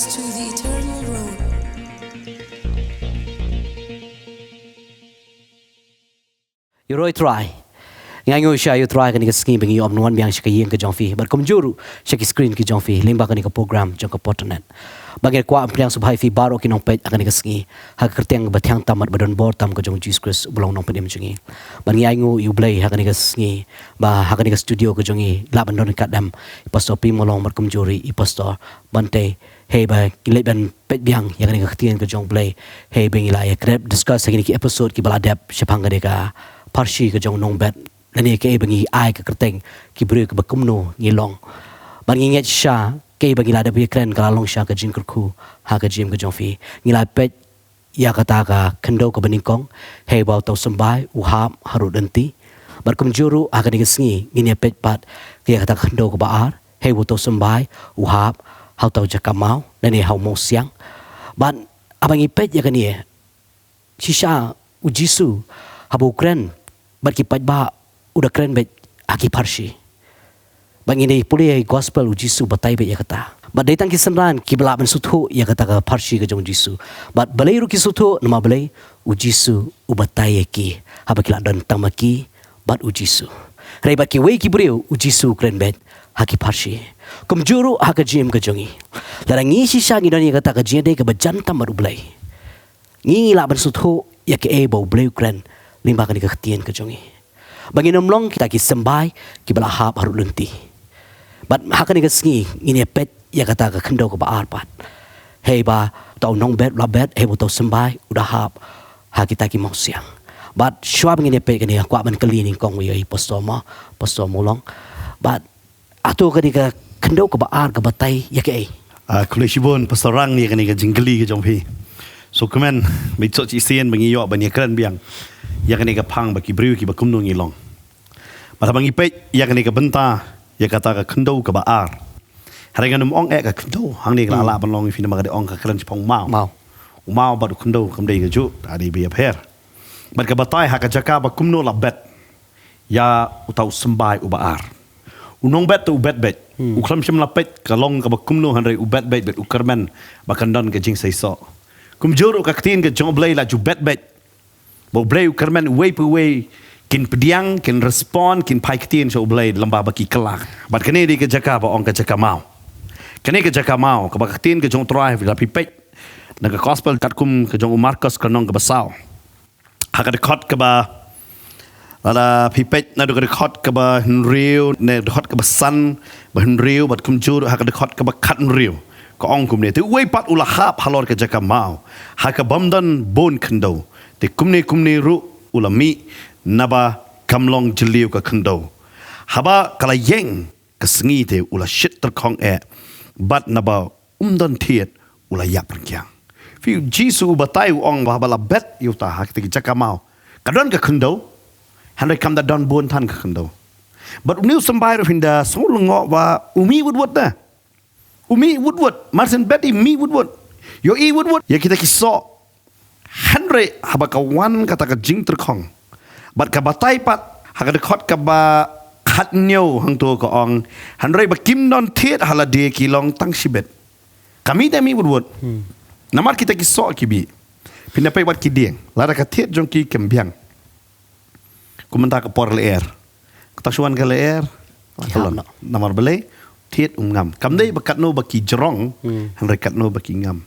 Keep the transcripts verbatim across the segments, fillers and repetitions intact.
To the eternal road. Ïa U Trai. Ngi ainguh sha ïa U Trai ha kane ka sngi ba ngi ïoh ban wan biang sha ka ïing ka jong phi bad kumjuh ruh sha ki screen ki jong phi lyngba kane ka program jong ka Pyrthei Net. Ba ngi kwah ban pdiang sngewbha ïa phi baroh ki nongpeit ha kane ka sngi ha ka kyrteng ba thiang tam bad ba don bor tam ka jong U Jisu Khrist uba long u nongpynim jong ngi. Bad ngi ainguh ïa U Blei ha kane ka sngi ba ha kane ka studio ka jong ngi la ban don ka dam i Pastor P. Mawlong bad kumjuh ruh i Pastor Bantei. Hei ba ngi leit ban peit biang ïa kane ka ktien ka jong U Blei. Hei ba ngi la ïa kren discuss ha kine ki episode kiba la dep shaphang kane ka pharshi ka jong u nongbet. Lane kaei ba ngi ai ka kyrteng ki briew kiba kumno ngi long. Bad ngi ngeit shisha kaei ba ngi la dep ïa kren ka la long shisha ka jingkyrkhu ha ka jingim ka jong phi. Ngi la peit ïa kata ka khyndew kaba nyngkong, hei ba uta u symbai u hap harud lynti. Bad kumjuh ruh ha kane ka sngi ngin ïa peit pat ïa kata ka khyndew kaba ar, hei ba uta u symbai u hap ha uta u jaka maw lane ha u mawsiang. Bad haba ngi peit ïa kane, shisha U Jisu haba u kren bad ki paidbah u da kren beit ha ki pharshi. Bad ngin ïa pule ïa ki gospel, U Jisu u batai beit ïa kata. Bad dei tang ki synran kiba lah ban sngewthuh ïa kata ka pharshi ka jong U Jisu. Bad balei ruh ki sngewthuh, namar balei? U Jisu u batai ïa ki haba ki la don tang ma ki bad U Jisu. Hynrei bad kiwei ki briew U Jisu u kren beit ha ki pharshi. Kumjuh ruh ha ka jingim ka jong ngi. Lada ngi shisha ngi don ïa kata ka jingïadei kaba jan tam bad U Blei, ngi ngi lah ban sngewthuh ïa kaei ba U Blei u kren lyngba kane ka ktien ka jong ngi. Ba ngin ym long kita ki symbai kiba la hap harud lynti. Bad ha kane ka sngi ngin ïa peit ïa kata ka khyndew kaba ar pat. Hei ba uta u nongbet u la bet, hei ba uta u symbai u da hap ha kita ki mawsiang. Bad shuwa ba ngin ïa peit kane, nga kwah ban kylli nyngkong ïa i Pastor Ma, Pastor Mawlong. Bad hato kane ka khyndew kaba ar ka batai ïa kaei? Ah, khublei shibun Pastor Rang ïa kane ka jingkylli ka jong phi. So kmen, bad shisien ba ngi ïoh ban ïa kren biang ïa kane ka phang ba ki briew kiba kumno ngi long. Bad haba ngi peit ïa kane ka bynta ïa kata ka khyndew kaba ar, hynrei ngan ym ong eh ka khyndew, hangne ka la lah ban long, phi namar ka dei ong ka kren shaphang u maw. Maw. U maw bad u khyndew kam dei kajuh, ka dei ba ïapher. Bad ka batai ha ka jaka ba kumno la bet ïa uta u symbai uba ar. U nongbet te u bet beit. U khlem shym la peit ka long kaba kumno, hynrei u bet beit bad u kyrmen ba kan don ka jingseisoh. Kumjuh ruh ka ktien ka jong U Blei la ju bet beit ba U Blei u kyrmen, uwei pa uwei kin pdiang, kin respond, kin phai ktien sha U Blei lyngba ba ki kylla. Bad kane dei ka jaka ba ong ka jaka maw. Kane ka jaka maw kaba ka ktien ka jong U Trai, lada phi peit na ka gospel katkum ka jong u Markos, ka lynnong kaba saw, ha ka dkhot kaba, lada phi peit naduh ka dkhot kaba hynriew ne dkhot kaba san, ba hynriew bad kumjuh ha ka dkhot kaba khathynriew, ka ong kumne: Te uwei pat u la hap halor ka jaka maw ha kabym don bun khyndew. Te kumne kumne ruh u la mih, naba kam long jylliew ka khyndew. Haba ka la ïeng ka sngi te u la shit tyrkhong eh, bad naba um don thied u la ïap rynkiang. Phi, U Jisu u batai, u ong ba haba la bet ïa uta ha kita ki jaka maw, ka don ka khyndew, hynrei kam da don bun than ka khyndew. Bad une u symbai ruh, phin da sngew lyngngoh ba u mih wut wut da. U mih wut wut, mar shen bet i mih wut wut. Ïohi wut wut ïa kita ki soh. Hynrei haba ka wan kata ka jingtyrkhong bad ka batai pat ha ka dkhot kaba khathynñiew, hangto ka ong: Hynrei ba kim don thied ha lade ki long tang shibit. Ka mih te mih wut wut. Namar kita ki soh ki bih. Phin da peit wat ki dieng, lada ka thied jong ki kam biang, kumta ka por lyer, kata shu wan ka lyer, ka long. Namar balei? Thied um ngam. Kam dei ba katno ba ki jrong, hynrei katno ba ki ngam.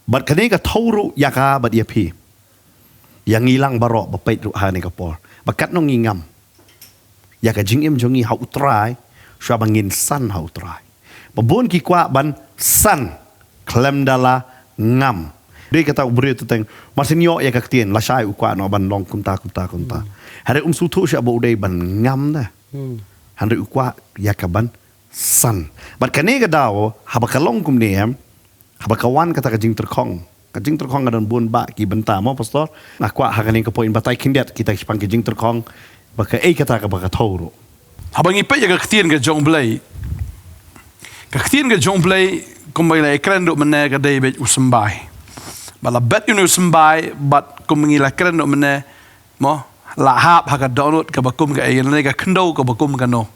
Bad kane ka thew ruh ïa ka bad ïa phi, ïa ngi lang baroh ba peit ruh ha kane ka por, ba katno ngi ngam ïa ka jingim jong ngi ha U Trai, shuwa ba ngin san ha U Trai. Ba bun ki kwah ban san khlem da la ngam. Dei kata u briew te teng, mar shen ïoh ïa ka ktien lashai u kwah noh ban long kumta kumta kumta. Hynrei um sngewthuh shuh ba u dei ban ngam da. Hynrei u kwah ïa ka ban san. Bad kane ka daw, haba ka long kumne, em, haba ka wan kata ka jingtyrkhong. Ka jingtyrkhong ka don bun bah ki bynta mo, Pastor. Nga kwah ha kane ka por in batai khyndiat kita shaphang ka jingtyrkhong, ba kaei kata kaba ka thew ruh. Haba ngi peit ïa ka ktien ka jong U Blei, ka ktien ka jong U Blei, kumba ngi la ïakren ruh mynne, ka dei beit u symbai. Ba la bet ïa une u symbai, bad kumba ngi la kren ruh mynne, mo, la hap ha ka dohnud kaba kum kaei, lane ka khyndew kaba kum kano.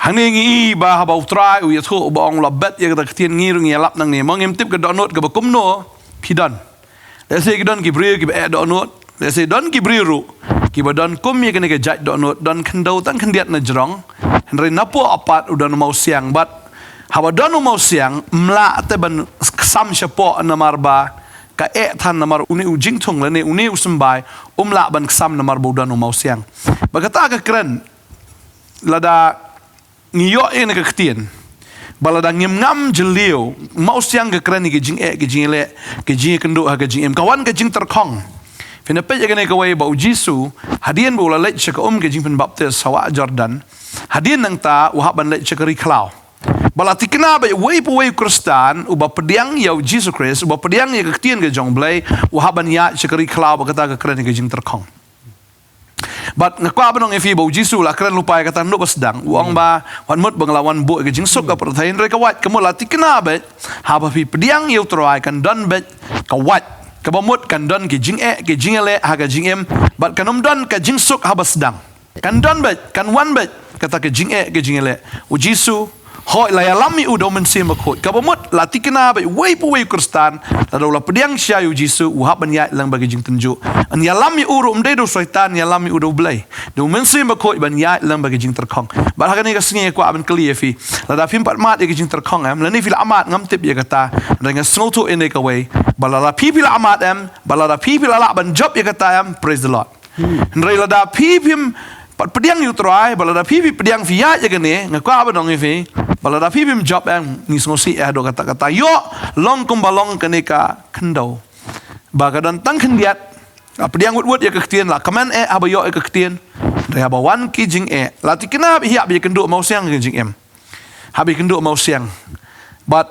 Hangne ngi i ba haba u Trai u ïathuh, u ba ong, u la bet ïa kata ka ktien, ngi ruh ngi ïalap nangne. Mo, ngim tip ka dohnud kaba kumno phi don. Lehse ki don ki briew kiba eh dohnud. Lehse don ki briew ruh kiba don kum ïa kane ka jait dohnud, don khyndew tang khyndiat na jrong. Hynrei napoh pat u don u mawsiang. Bad haba don u mawsiang, ym lah te ban ksam shapoh namar ba ka eh than, namar une u jingthung lane une u symbai um lah ban ksam namar ba u don u mawsiang. Ba kata ka kren, lada ngi ïoh ïa kane ka ktien, ba lada ngim ngam jylliew, mawsiang ka kren ïa ka jingeh, ka jingïaleh, ka jingïakynduh ha ka jingim, ka wan ka jingtyrkhong. Phin ïa peit ïa kane kawei ba u Jisu, hadien ba u la leit sha ka um ka jingpynbaptis ha wah Jordan, hadien nangta u hap ban leit sha ka ri khlaw. Ba la thikna ba uwei pa uwei u Khristan uba pdiang ïa u Jisu Khrist, uba pdiang ïa ka ktien ka jong u Blei, u hap ban ïaid sha ka ri khlaw, ba kata ka kren ïa ka jingtyrkhong. Bad nga kwah ban ong ïa phi ba u Jisu u la kren lypa ïa kata naduh ba sdang. U ong ba wat mut ba nga la wan buh ïa ka jingsuk ka pyrthei, hynrei ka wait, ka mut la thikna beit, haba phi pdiang ïa u Trai kan don beit ka wait. Kaba mut kan don ki jingeh, ki jingïaleh ha ka jingim, bad kan ym don ka jingsuk haba sdang. Kan don beit, kan wan beit kata ka jingeh, ka jingïaleh. U Jisu, hooid, la ïalam ïa u da u Mynsiem Bakhuid. Kaba mut la thikna beit uwei pa uwei u Khristan, lada u la pdiang sha ïa u Jisu, u hap ban ïaid lang bad ka jingtynjuh. Yn ïalam ïa u ruh ym dei da u Soitan, ïalam ïa u da u Blei, da u Mynsiem Bakhuid, ban ïaid lang bad ka jingtyrkhong. Bad ha kane ka sngi nga kwah ban kylli ïa phi, lada phim pat mad ïa ka jingtyrkhong em, lane phi la mad, ngam tip ïa kata, hynrei nga sngewthuh ïa kane kawei, ba lada phi, phi la mad em, ba lada phi, phi la lah ban jop ïa kata em, praise the Lord. Hynrei lada phi phim pat pdiang ïa u Trai, ba lada phi, phi pdiang, phi ïaid ïa kane, nga kwah ban ong ïa phi, ba lada phi phim jop em, ngi sngewsih eh haduh katta katta. Ïoh long kumba long kane ka khyndew, ba ka don tang khyndiat, la pdiang wut wut ïa ka ktien, la kmen eh haba ïoh ïa ka ktien. Hynrei haba wan ki jingeh, la thikna beit, ïa beit ïakynduh mawsiang ka jingim. Haba ïakynduh mawsiang. Bad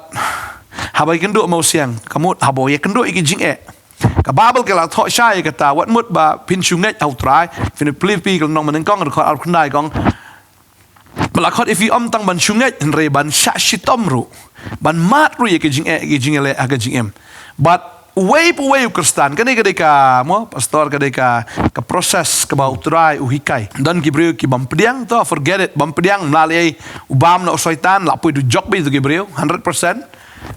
haba ïakynduh mawsiang, ka mut haba ïakynduh ïa ki jingeh. Ka Baibl ka la thoh shai ïa kata, wat mut ba phin shu ngeit ha u Trai. Phin, Philippi ka lynnong banyngkong, dkhot arphew khyndai ka ong, ba la khot ïa phi ym tang ban shu ngeit, hynrei ban shah shitom ruh, ban mad ruh ïa ki jingeh, ki jingïaleh ha ka jingim. Bad uwei pa uwei u Khristan, kane ka dei ka, mo, pastor, ka dei ka, ka process kaba u Trai u hikai. Don ki briew ki bym pdiang, to, forget it, bym pdiang, ym lah lei, u bam noh u Soitan, lah poi, to jop beit ïa ki briew, hundred percent.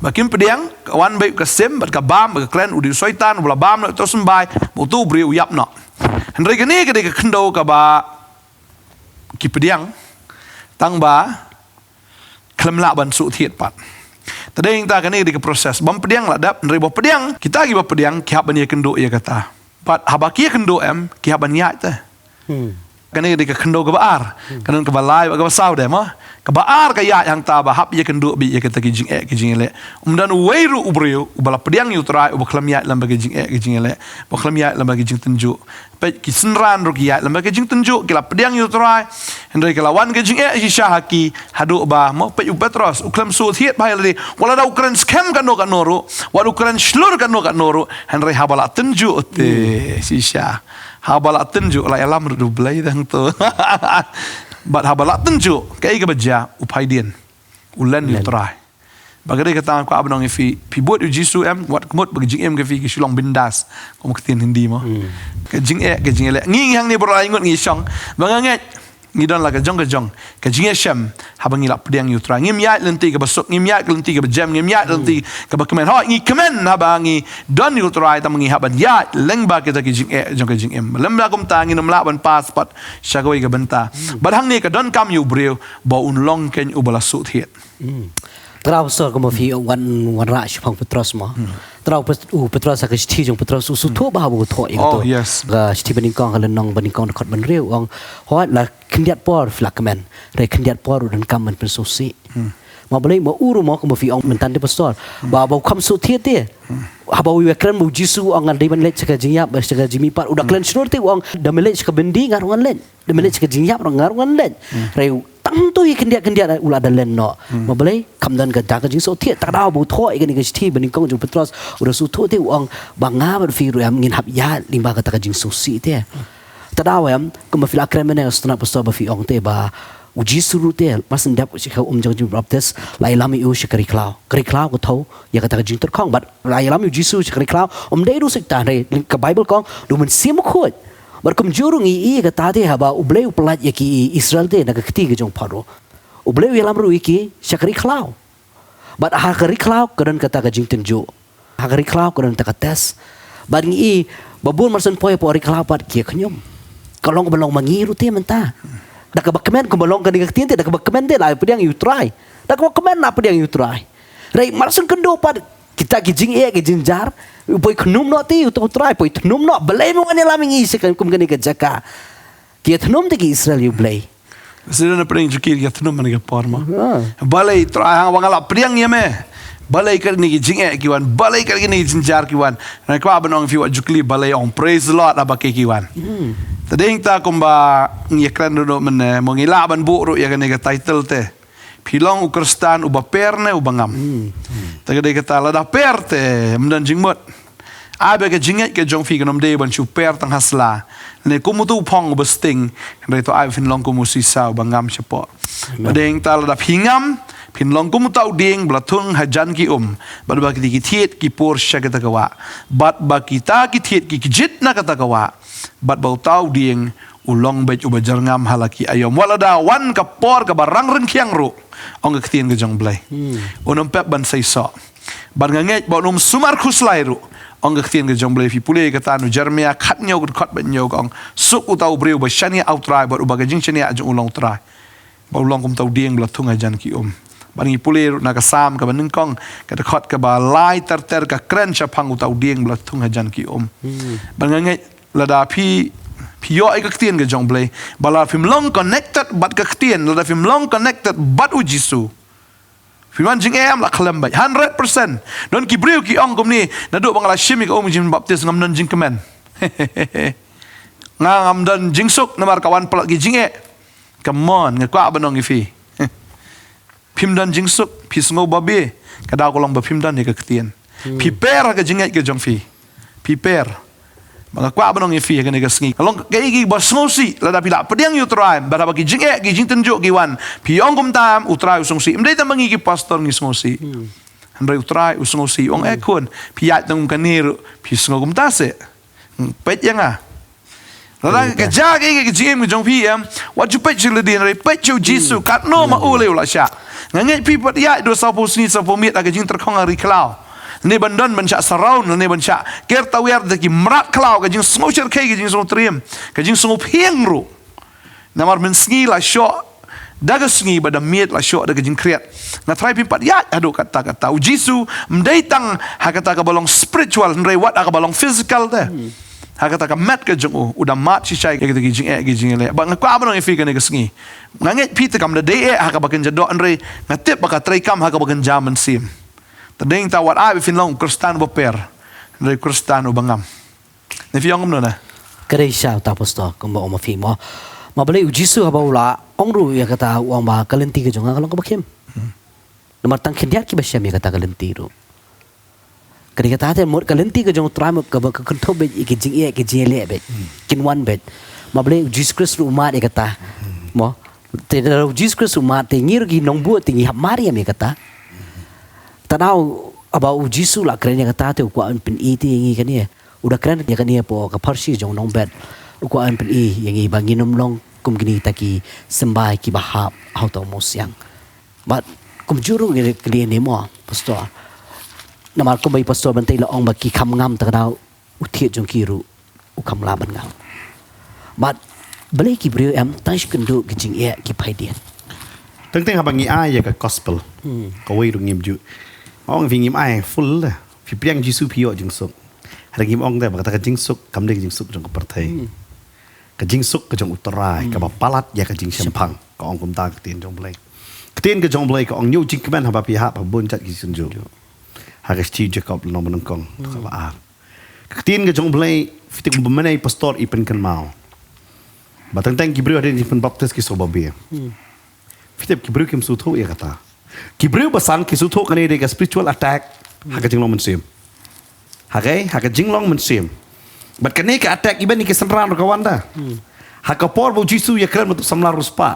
Ba kim pdiang, ka wan beit ka sim, bad ka bam, bad ka kren, u dei u Soitan, uba la bam noh ïa uto u symbai, bad uto u briew u ïap noh. Hynrei kane ka dei ka khyndew kaba ki pdiang, tang ba khlem lah ban shu thied pat. Te dei nangta, kane ka dei ka process. Bym pdiang la dep, hynrei ba pdiang, kita kiba pdiang, ki hap ban ïakynduh ïa kata. Bad haba ki ïakynduh em, ki hap ban ïaid te. Hmm. Kane ka dei ka khyndew kaba ar. Hmm. Ka don kaba lai bad kaba saw de, mo. Kaba ar ka ïaid hangta ba hap ïakynduh beit ïa kita ki jingeh, ki jingïaleh. Ym don uwei ruh u briew uba la pdiang ïa u Trai uba khlem ïaid lem bad ki jingeh, ki jingïaleh, uba khlem ïaid lem bad ki jingtynjuh. Peit, ki synran ruh ki ïaid lem bad ki jingtynjuh, ki la pdiang ïa u Trai. Hynrei ki la wan ki jingeh shisha ha ki, haduh ba, mo, peit u Petros, u khlem shu thied bha ïa lade. Wat la da u kren skhem kano kano ruh, wat u kren shlur kano kano ruh, hynrei haba la tynjuh te, hmm, shisha. Haba la tynjuh, la ïalam ruh da u Blei dang to. Bad haba la tynjuh, kaei kaba jia, u phaidien, u len ïa u Trai. Ba ka dei kata nga kwah ban ong ïa phi, phi bud ïa u Jisu em, wat ka mut ba ka jingim ka phi ka shu long bindas, kum ka ktien Hindi, mo. Hmm. Ka jingeh, ka jingeh leh. Ngi, ngi hangne baroh lai ngut ngi shong ba nga ngeit ngi don la ka jong ka jong ka jingïashem haba ngi la pdiang ïa u Trai. Ngim ïaid lynti kaba suk, ngim ïaid ka lynti kaba jem, ngim ïaid lynti kaba kmen. Hooid, ngi kmen haba ngi don ïa u Trai, tang ba ngi hap ban ïaid lyngba kita ki jingeh jong ka jingim. Lymda kumta ngin ym lah ban pass pat sha kawei ka bynta. Bad hangne ka donkam ïa u briew ba un long kein uba la shu thied. Hmm. Trai, pastor, kumba phi wan, wanrah shaphang Petros, mo. Hmm. Trai, Pet-, u Petros, ha ka shithi jong Petros, u shu thoh bha, u thoh ïa, oh, kato, yes, ka shithi banyngkong, ka lynnong banyngkong, dkhot hynriew, u ong, hooid, la khyndiat por phi la kmen, hynrei khyndiat por u donkam ban pynsngewsih. Hmm. Ma balei, ma u ruh, mo, kumba phi ong mynta te, pastor, hmm, ba, ba u kham shu thied te. Hmm. Haba u ïakren bad u Jisu, u ong, nga dei ban leit sha ka jingïap, sha ka jingmihpat. U da kren shlur te, u ong, da me leit sha ka byndi, nga ruh ngan leit. Da me leit sha ka jingïap ruh nga ruh ngan leit. Hmm. Hynrei tang to hi khyndiat khyndiat u la da len noh. Hmm. Ma balei, kam don kata ka jingsngewthiah. Te da ba u thoh ïa kane ka shithi banyngkong jong u Petros, u da shu thoh te, u ong ba nga bad phi ruh em ngin hap ïaid lyngba kata ka jingsngewsih te. Te da em, kumba phi la kren mynne, sngewthuh pastor, ba phi ong te ba u Jisu ruh te, mar shu dep sha ka um jong u Jon Baptist, la ïalam ïa u sha ka ri khlaw. Ka ri khlaw ka thew ïa kata ka jingtyrkhong. Bad la ïalam ïa u Jisu sha ka ri khlaw, ym dei da u Soitan, hynrei ka Baibl ka ong da u Mynsiem Bakhuid. Bad kumjuh ruh ngi ïohi kata te, haba U Blei u pyllait ïa ki Israel te na ka kti ka jong u Pharaoh, U Blei u ïalam ruh ïa ki sha ka ri khlaw. Bad ha ka ri khlaw ka don kata ka jingtynjuh. Ha ka ri khlaw ka don kata ka test. Bad ngi i ba bun mar shen poi hapoh ri khlaw pat ki khñium. Ka long kaba long ma ngi ruh te mynta. Da kaba kmen kumba long kane ka ktien te, da kaba kmen te la pdiang ïa u Trai. Da kaba kmen la pdiang ïa u Trai. Hynrei mar shen kynduh pat kita ki jingeh ki jingjynjar, poi thnum noh te ïa u Trai, poi thnum noh, balei me wan ïalam ïa ngi sha kum kane ka jaka. Ki ïathnum te ki Israel ïa u Blei. Sdang na pdeng jong ki, ki ïathnum ha kane ka por mo. Ah. Balei Trai, hangta ba nga la pdiang ïa me. Balei kane ki jingeh ki wan, balei kane ki jingjynjar ki wan. Nga kwah ban ong ïa phi wat ju kylli balei, ong praise the Lord haba ki ki wan. Hmm. Te dei ta kumba ngi ïakren ruh mynne, mo ngi lah ban buh ruh ïa kane ka title te. Phi long u Khristan uba pher ne uba ngam. Hmm. Te ka dei kata, lada pher te ym don jingmut. Ai ba ka jingngeit ka jong phi kan ym dei ban shu pher tang ha sla, ne kum utu u phong uba sting, hynrei to ai ba phin long kum u sisa uba ngam shapoh. Amen. Ba dei ta lada phi ngam, phin long kum uta u dieng ba la thung hajan ki um, bad ba kita ki thied ki pur sha kata ka wah, bad ba kita ki thied ki kjit na kata ka wah, bad ba uta u dieng u long beit uba jyrngam ha la ki aïom. Wat lada wan ka por kaba rang ryngkiang ruh, ong ka ktien ka jong u Blei. Hmm. Un ym pep ban seisoh. Bad nga ngeit ba un ym sumar khuslai ruh, ong ka ktien ka jong u Blei. Phi pule kata na u Jeremaïah khathynñiew ka dkhot ba hynñiew ka ong, suk uta u briew uba shaniah ha u Trai bad uba ka jingshaniah jong u long u Trai. Ba u long kum uta u dieng ba la thung hajan ki um. Bad ngi pule ruh na ka Salm kaba nyngkong, ka dkhot kaba lai ter ter ka kren shaphang uta u dieng ba la thung hajan ki um. Hmm. Bad nga ngeit lada phi, phi ïoh ïa ka ktien ka jong u Blei, ba lada phim long connected bad ka ktien, lada phim long connected bad u Jisu, phi wan jingeh em la khlem beit, hundred percent. Don ki briew ki ong kumne, naduh ba nga la shim ïa ka um ka jingbaptis ngam don jingkmen. Nga ngam don jingsuk namar ka wan palat ki jingeh. Come on, nga kwah ban ong ïa phi. Phim don jingsuk, phi sngew babe, ka daw ka long ba phim don ïa ka ktien. Hmm. Phi pher ha ka jingngeit ka jong phi. Phi pher. Ba nga kwah ban ong ïa phi ha kane ka sngi, ka long kaei kaba sngewsih, lada phi la pdiang ïa u Trai, bad haba ki jingeh ki jingtynjuh ki wan, phi ong kumta, u Trai u sngewsih. Ym dei tang ba ngi ki pastor ngi sngewsih. Hmm. Hynrei u Trai u sngewsih, ong, eh khun, phi ïaid tang kane ruh phi sngew kumta seh. Hmm, peit ïa nga. Lada ka jia ka, ka jingim ka jong phi em, wat ju peit sha lade, hynrei peit sha u Jisu, katno ma u lei u la shah. Nga ngeit phi pat ïaid da sawphew sngi sawphew miet ha ka jingtyrkhong ha ri khlaw, ne ban don ban shah surround, ne ban shah ker tawiar da ki mrad khlaw, ka jingsngew shyrkhei, ka jingsngew triem, ka jingsngew phieng ruh. Namar mynsngi la shoh da ka sngi bad da miet la shoh da ka jingkhriat. Nga tharai phim pat ïaid haduh katta katta. U Jisu ym dei tang ha kata kaba long spiritual, hynrei wat ha kaba long physical te. Hmm. Ha kata ka met ka jong u, u da mad shisha ïa kita ki jingeh ki jingeh. Bad nga kwah ban ong ïa phi kane ka sngi, nga ngeit phi te kam da dei eh ha kaba kynja doh, hynrei nga tip ba ka trei kam ha kaba kynja mynsiem. Te dei ta wat ai ba phin long u Khristan uba pher, hynrei u Khristan uba ngam. Ne phi ong kumno na? Ka dei shisha uta pastor, kumba ong ma phi mo. Ma balei u Jisu haba u la ong ruh ïa kata, u ong ba ka lynti ka jong nga ka long kaba khim. Hmm. Namar tang khyndiat kiba shem ïa kata ka lynti ruh. Ka dei kata te, mut ka lynti ka jong u Trai mut kaba ka kynthup beit ïa ki jingeh ki jingïaleh beit. Hmm. Kin wan beit. Ma balei u Jisu Khrist ruh u mad ïa kata. Hmm. Mo. Te lada u Jisu Khrist u mad te ngi ruh ki nongbud te ngi hap mad ïa kata. Te nangta haba u Jisu u la kren ïa kata te u kwah un pyni te ïa ngi kane. U da kren ïa kane hapoh ka pharshi jong u nongbet. U kwah un pyni ïa ngi ba ngin ym long kum kine kita ki symbai kiba hap ha uta u mawsiang. Bad kumjuh ruh ngi kylli ne mo, pastor. Namar kumba i pastor Bynta i la ong ba ki kham ngam, te ka daw u thied jong ki ruh u kham lah ban ngam. Bad balei ki briew em tang shu kynduh ki jingeh ki phaidien. Teng teng haba ngi ai ïa ka gospel. Hmm. Kawei ruh ngim ju ong phi ngim ai full de. Phi pdiang Jisu phi ïoh jingsuk. Hynrei ngim ong de ba kata ka jingsuk kam dei ka jingsuk jong ka pyrthei. Hmm. Ka jingsuk ka jong u Trai, hmm, kaba palat ïa ka jingshemphang. Ka ong kumta ka ktien jong u Blei. Ka ktien ka jong u Blei ka ong, ñiew jingkmen haba phi hap ha bun jait ki synjuk. Ha ka shithi Jakob lynnong ba nyngkong, hmm, kaba ar. Ka ktien ka jong u Blei, phi tip kumba mynne i pastor i pynkynmaw ba teng teng ki briew hadien jingpynbaptis ki sngewbabe. Hmm. Phi tip ki briew kim sngewthuh ïa kata. Ki briew ba san ki sngewthuh kane dei ka spiritual attack ha ka jinglong mynsiem. Ha ka, ha ka jinglong mynsiem. Bad kane ka attack even ïa ki synran ruh ka wan da. Hmm. Ha ka por ba u Jisu ïakren bad u samla riewspah.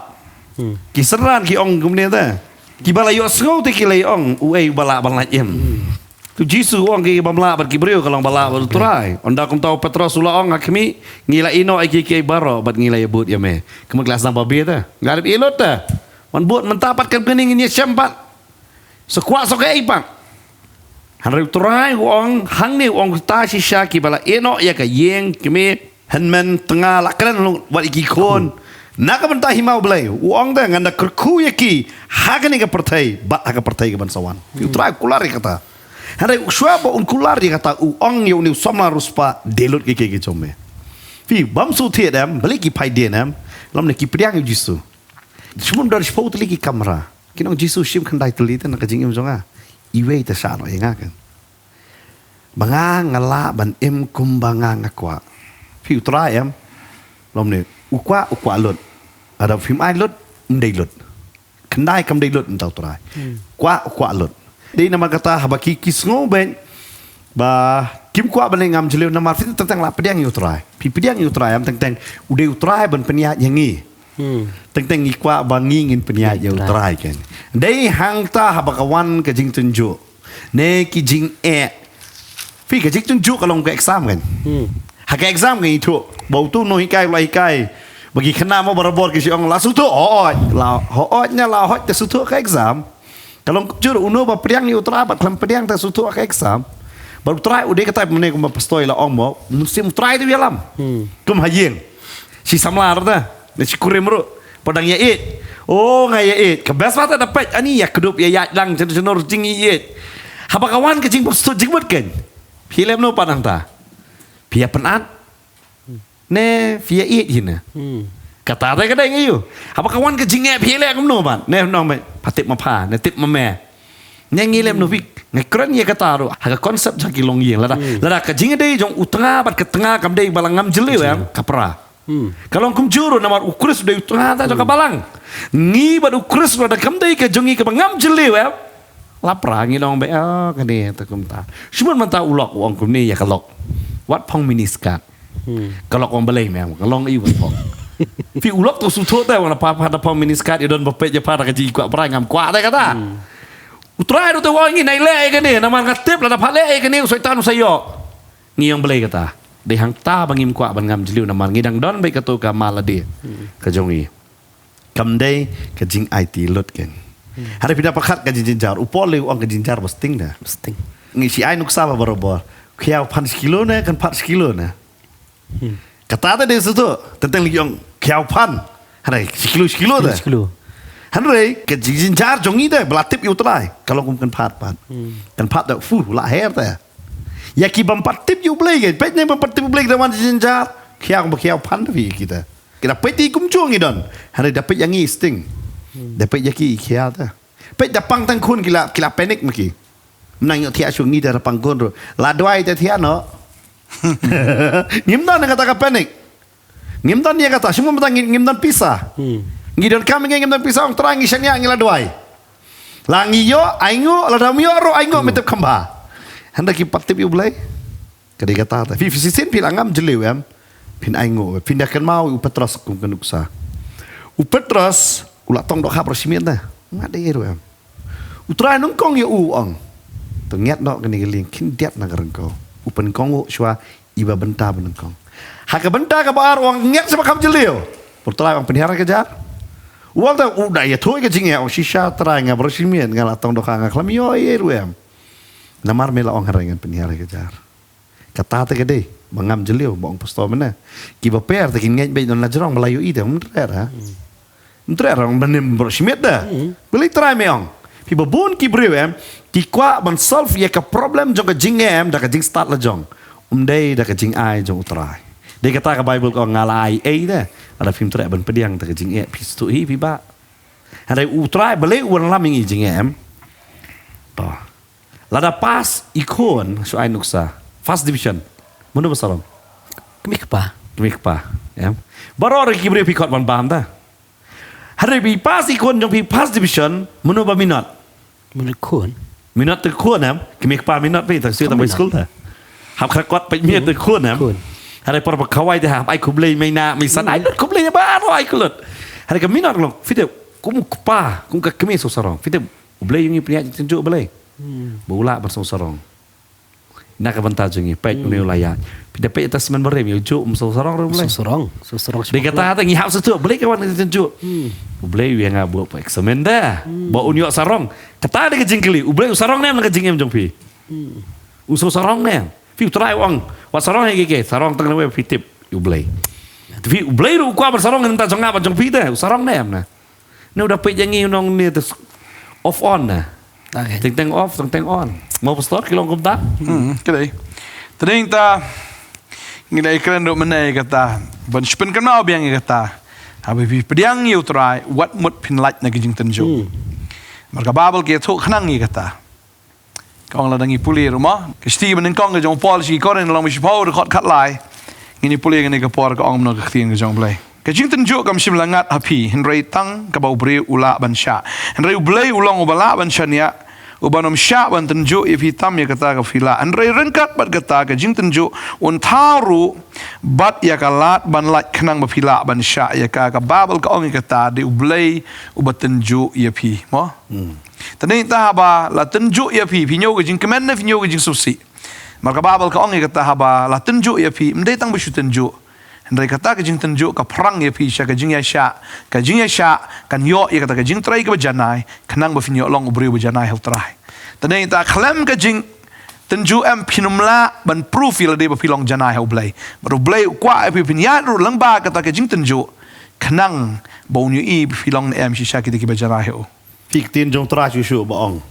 Hmm. Ki synran ki ong kumne da. Kiba la ïohsngew te ki la ong, uei uba lah ban lait im. Hmm. U Jisu u ong ki bym lah bad ki briew, ka long ba lah bad u Trai. Ynda kumta u Petros u la ong, ha khmih, ngi la ïehnoh ïa kiei kiei baroh bad ngi la ïabud ïa me. Kumno ki la sdang babe te? Nga dep ïeh lut te. Wan bud mynta pat kan kane ngin ïa shem pat. Sa kwah sa kaei pat. Hynrei u Trai u ong hangne, u ong, ta shisha kiba la ïeh noh ïa ka ïing kmie hynmen tnga, la kren lut wat ïa ki khun. Na ka bynta hima U Blei u ong te ngan da kyrkhu ïa ki ha kane ka pyrthei bad ha ka pyrthei kaban sa wan. U Trai u kular ïa kata. Hynrei u shuwa ba un kular ïa kata u ong ïa une u samla riewspah, de lut kiei kiei ki jong me. Phi bam shu thied em, balei ki phai dien em? Lymne ki pdiang ïa u Jisu. Shibun da shiphew tylli ki kamra. Kin ong, Jisu, shim khyndai tylli te na ka jingim jong nga. Iwei te shah noh ïa nga kan. Ba nga nga lah ban im kumba nga nga kwah. Phi, u Trai em, lymne u kwah, u kwah lut. Lada phim ai lut, ym dei lut. Khyndai kam dei lut, mynta u Trai. Kwah, u kwah lut. Dei namar kata haba ki, ki sngew beit ba kim kwah ban leit ngam jylliew namar phi teng teng la pdiang ïa u Trai. Phi pdiang ïa u Trai em, teng teng u dei u Trai ban pynïaid ïa ngi. Teng teng ngi kwah ba ngi ngin pynïaid ïa u Trai kan. Dei hangta haba ka wan ka jingtynjuh ne ki jingeh. Phi, ka jingtynjuh ka long ka exam kan. Ha ka exam kan ithuh ba utu u nonghikai u la hikai. Ba ki khynnah mo barabor ki shu ong la sngewthuh hooid, la hooid ne la hooid te sngewthuh ka exam. Ka long kumjuh, uno ba pdiang ïa u Trai bad khlem pdiang te sngewthuh ka exam. Bad u Trai u dei katai mynne kumba pastor i la ong mo, mynsiem u Trai te u ïalam. Kum ha ïing. Shi samla ruh te, ne shi kurim ruh. Ba dang ïa ïeit. O, nga ïa ïeit. Ka best part te da peit ani ïa kdup ïa ïaid lang jin jin ruh jingïeit. Haba ka wan ka jingpynstad jingmut kan. Phi leh kumno pat nangta? Phi ïa pynat? Ne phi ïa ïeit hi ne? Kata te ka dei ngi ïoh. Haba ka wan ka jingeh phi leh kumno pat? Ne nong me, pha tip ma pha, ne tip ma me. Ne ngi leh kumno phi, ngi kren ïa kata ruh ha ka concept jong ki longïing. Lada, lada ka jingïadei jong u tnga bad ka tnga kam dei ba la ngam jylliew em, ka pra. Ka long kumjuh ruh namar u Khrist u dei u tnga te jong ka balang. Ngi bad u Khrist lada kam dei ka jong ngi kaba ngam jylliew em, la pra, ngi long beit, o, kane te kumta. Shimon mynta u lok u ong kumne ïa ka lok. Wat phong mini skirt. Ka lok u ong balei me, ka long ïa u ban phong. Phi, u lok to sngewthuh te, wan pha pha da phong mini skirt, ïa don ba peit ïa pha da ka jingkwah brai, ngam kwah te kata. U Trai ruh te u ong ngi nai leh ïa kane namar nga tip lada pha leh ïa kane u Soitan u sa ïoh. Ngi ong balei kata? Dei hangta ba ngim kwah ban ngam jylliew namar ngi dang don beit kato ka malady ka jong ngi. Kam dei ka jingaiti lut kan. Hynrei phi da pyrkhat ka jingjynjar. U Paul u ong ka jingjynjar ba sting da. Sting. Ngi shi ai nuksa ba barabor. Khia u phan shi kilo ne, kan phat shi kilo ne. Kata te dei sngewthuh. Teng teng lei ong khia u phan. Hynrei shi kilo, shi kilo te. Shi kilo. Hynrei ka jingjynjar jong ngi te ba la tip ïa u Trai. Ka long kum kan phat pat. Kan phat te fu la her te. Ïa ki bym pat tip ïa u Blei ke. Peit ne bym pat tip ïa u Blei te wan jingjynjar. Khia kum ba khia u phan te phi kita. Ki da peit ïa kumjuh ngi don. Hynrei da peit ïa ngi sting. Da peit ïa ki khia te. Peit da pang tang khun ki la, ki la panic ma ki. Mynta ngi thiah shuh ngi da pang khun ruh. La duwai te thiah noh. Ngim don kata ka panic. Ngim don ïa kata, shu mynta ngim, ngim don pisa. Ngi don kam ngi ngim don pisa, ong Trai ngi shaniah ngi la duwai. La ngi ïoh, ainguh, lada ym ïoh ruh ainguh, me tip kham bha. Hynda ki pat tip ïa u Blei. Ka dei kata te. Phi, phi shisien phi la ngam jylliew em. Phin ainguh, phin da kynmaw u Petros kum ka nuksa. U Petros u la tong dohkha baroh shi miet te. Nga dei ruh em. U Trai nyngkong ïa u ong. To ngiat noh kane ka lieng khyndiat na ka ryngkew. U pynkhong u shuwa iba bynta ba nyngkong. Ha ka bynta kaba ar u ong ngiat sha ba kham jylliew. U Trai u ong pynhiar ka jar. U ong te u da ïathuh ka jingeh, ong shisha Trai nga baroh shi miet nga la tong dohkha, nga khlem ïoh ei ei ruh em. Namar me la ong hynrei ngan pynhiar ka jar. Kata te ka dei ba ngam jylliew ba ong pastor mynne. Kiba pher te kin ngeit beit don la jrong ba la ïohi te, ym treh ha. Ym treh ha, ong ba nym baroh shi miet te. Balei Trai me ong? Phi, ba bun ki briew em ki kwah ban solve ïa ka problem jong ka jingeh em da ka jingstad la jong. Ym dei da ka jingai jong u Trai. Dei kata ka Baibl ka ong nga la ai ei te. Lada phim treh ban pdiang te ka jingeh phi sdang hi phi bah. Hynrei u Trai balei u wanlam ïa ngi jingeh em? To. Lada pass i khun, shu ai nuksa. First division. Mano ba sarong? Kmie kpa. Kmie kpa. Em. Baroh ruh ki briew phi khot ban bam te. Hynrei phi pass i khun jong phi first division, mano ba minot? Minot khun. Minot te khun em. Kmie kpa minot phi, tang shu tang bai skul te. Hap kyrkot phi minot te khun em. Khun. Hynrei por ba khawai te hap ai khublei mei na, mei san, ai lut khublei baroh ai khublei. Hynrei ka minot long, phi te kum kpa, kum ka kmie shu sarong. Phi te U Blei ïa ngi pynïaid jingtynjuh balei? Ba u lah ban song sarong. Na ka bynta jong ngi, peit une u la ïaid. Phi da peit ïa ka Testament Barim, ïa u juh um sngewsarong ruh U Blei. Sngewsarong, sngewsarong. Dei kata te ngi hap sngewthuh, U Blei ka wan ka jingtynjuh. U Blei u ïa nga buh examen da. Ba un ïoh sarong. Kata dei ka jingkylli, U Blei u sarong ne em na ka jingim jong phi? U sngewsarong ne em? Phi, U Trai u ong, wat sarong ïa kiei kiei, sarong tang na wei phi tip ïa U Blei. Te phi, U Blei ruh u kwah ban sarong ïa ka bynta jong nga bad jong phi te, u sarong ne em na? Ne u da peit ïa ngi u nong ne te off on na. Okay. Teng teng off, teng teng on. Mo pastor, ki long kumta? Hmm, ka dei. Te dei ta ngi la ïakren ruh mynne ïa kata. Ban shu pynkynmaw biang ïa kata. Haba phi pdiang ïa U Trai, wat mut phin lait na ka jingtynjuh. Namar ka Baibl ka ïathuh khnang ïa kata. Ka ong lada ngi pule ruh mo. Ka shithi ba nyngkong ka jong u Paul sha ki Korinth lynnong ba shiphew dkhot khatlai. Ngin ïa pule kane ka por ka ong kumno ka ktien ka jong U Blei. Ka jingtynjuh kam shym la ngat ha phi, hynrei tang kaba u briew u lah ban shah. Hynrei U Blei u long uba lah ban shaniah, uban ym shah ban tynjuh ïa phi tam ïa kata kaba phi lah. Hynrei ryngkat bad kata ka jingtynjuh un thaw ruh bad ïa ka lad ban lait khnang ba phi lah ban shah ïa ka. Ka Baibl ka ong ïa kata, dei U Blei uba tynjuh ïa phi. Mo? Te dei ta haba la tynjuh ïa phi, phi ñiew ka jingkmen ne phi ñiew ka jingsngewsih. Namar ka Baibl ka ong ïa kata haba la tynjuh ïa phi, ym dei tang ba shu tynjuh. Hynrei kata ka jingtynjuh ka phrang ïa phi sha ka jingïaishah, ka jingïaishah kan ïoh ïa kata ka jingtrei kaba janai, khnang ba phin ïoh long u briew ba janai ha U Trai. Te dei ta khlem ka jingtynjuh em phin ym lah ban proof ïa lade ba phi long janai ha U Blei. Bad U Blei u kwah ïa phi phin ïaid ruh lyngba kata ka jingtynjuh, khnang ba un ïohi ba phi long ne em shisha kita kiba janai ha u. Phi, ka ktien jong U Trai shuh shuh ba ong.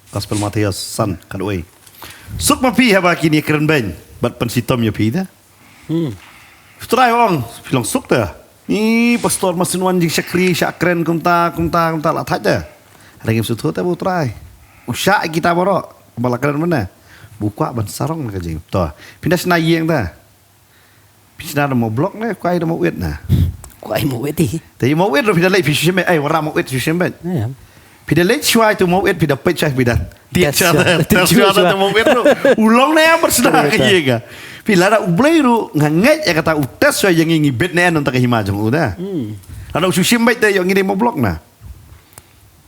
Gospel Mathaios san khatwei. Suk ma phi haba kin ïakren beiñ bad pynshitom ïa phi te. Hmm. U Trai u ong, phi long suk te. Ni pastor, ma shu wan jingshakri, shah kren kumta, kumta, kumta, la thait te. Hynrei ngim sngewthuh te ba U Trai u shah ïa kita baroh ba la kren mynne. Ba u kwah ban sarong na ka jing. To, phin da shna ïing te. Phi shna da mawblock ne, kwah da mawit na? Kwah mawit hi. Te mawit ruh phi da leit phi shu shim beit, ai, wanrah mawit shu shim beit. Ïa. Phi da leit shuwa ïa tu mawit, phi da peit shuwa, phi da tied shuwa, tied shuwa da mawit ruh. U long ne em ban shna ka ïing ka. Phi, lada U Blei ruh nga ngeit ïa kata u test shuwa ïa ngi, ngi bit ne em na ka hima jong u da. Hmm. Lada u shu shim beit te ïoh ngi da mawblock na.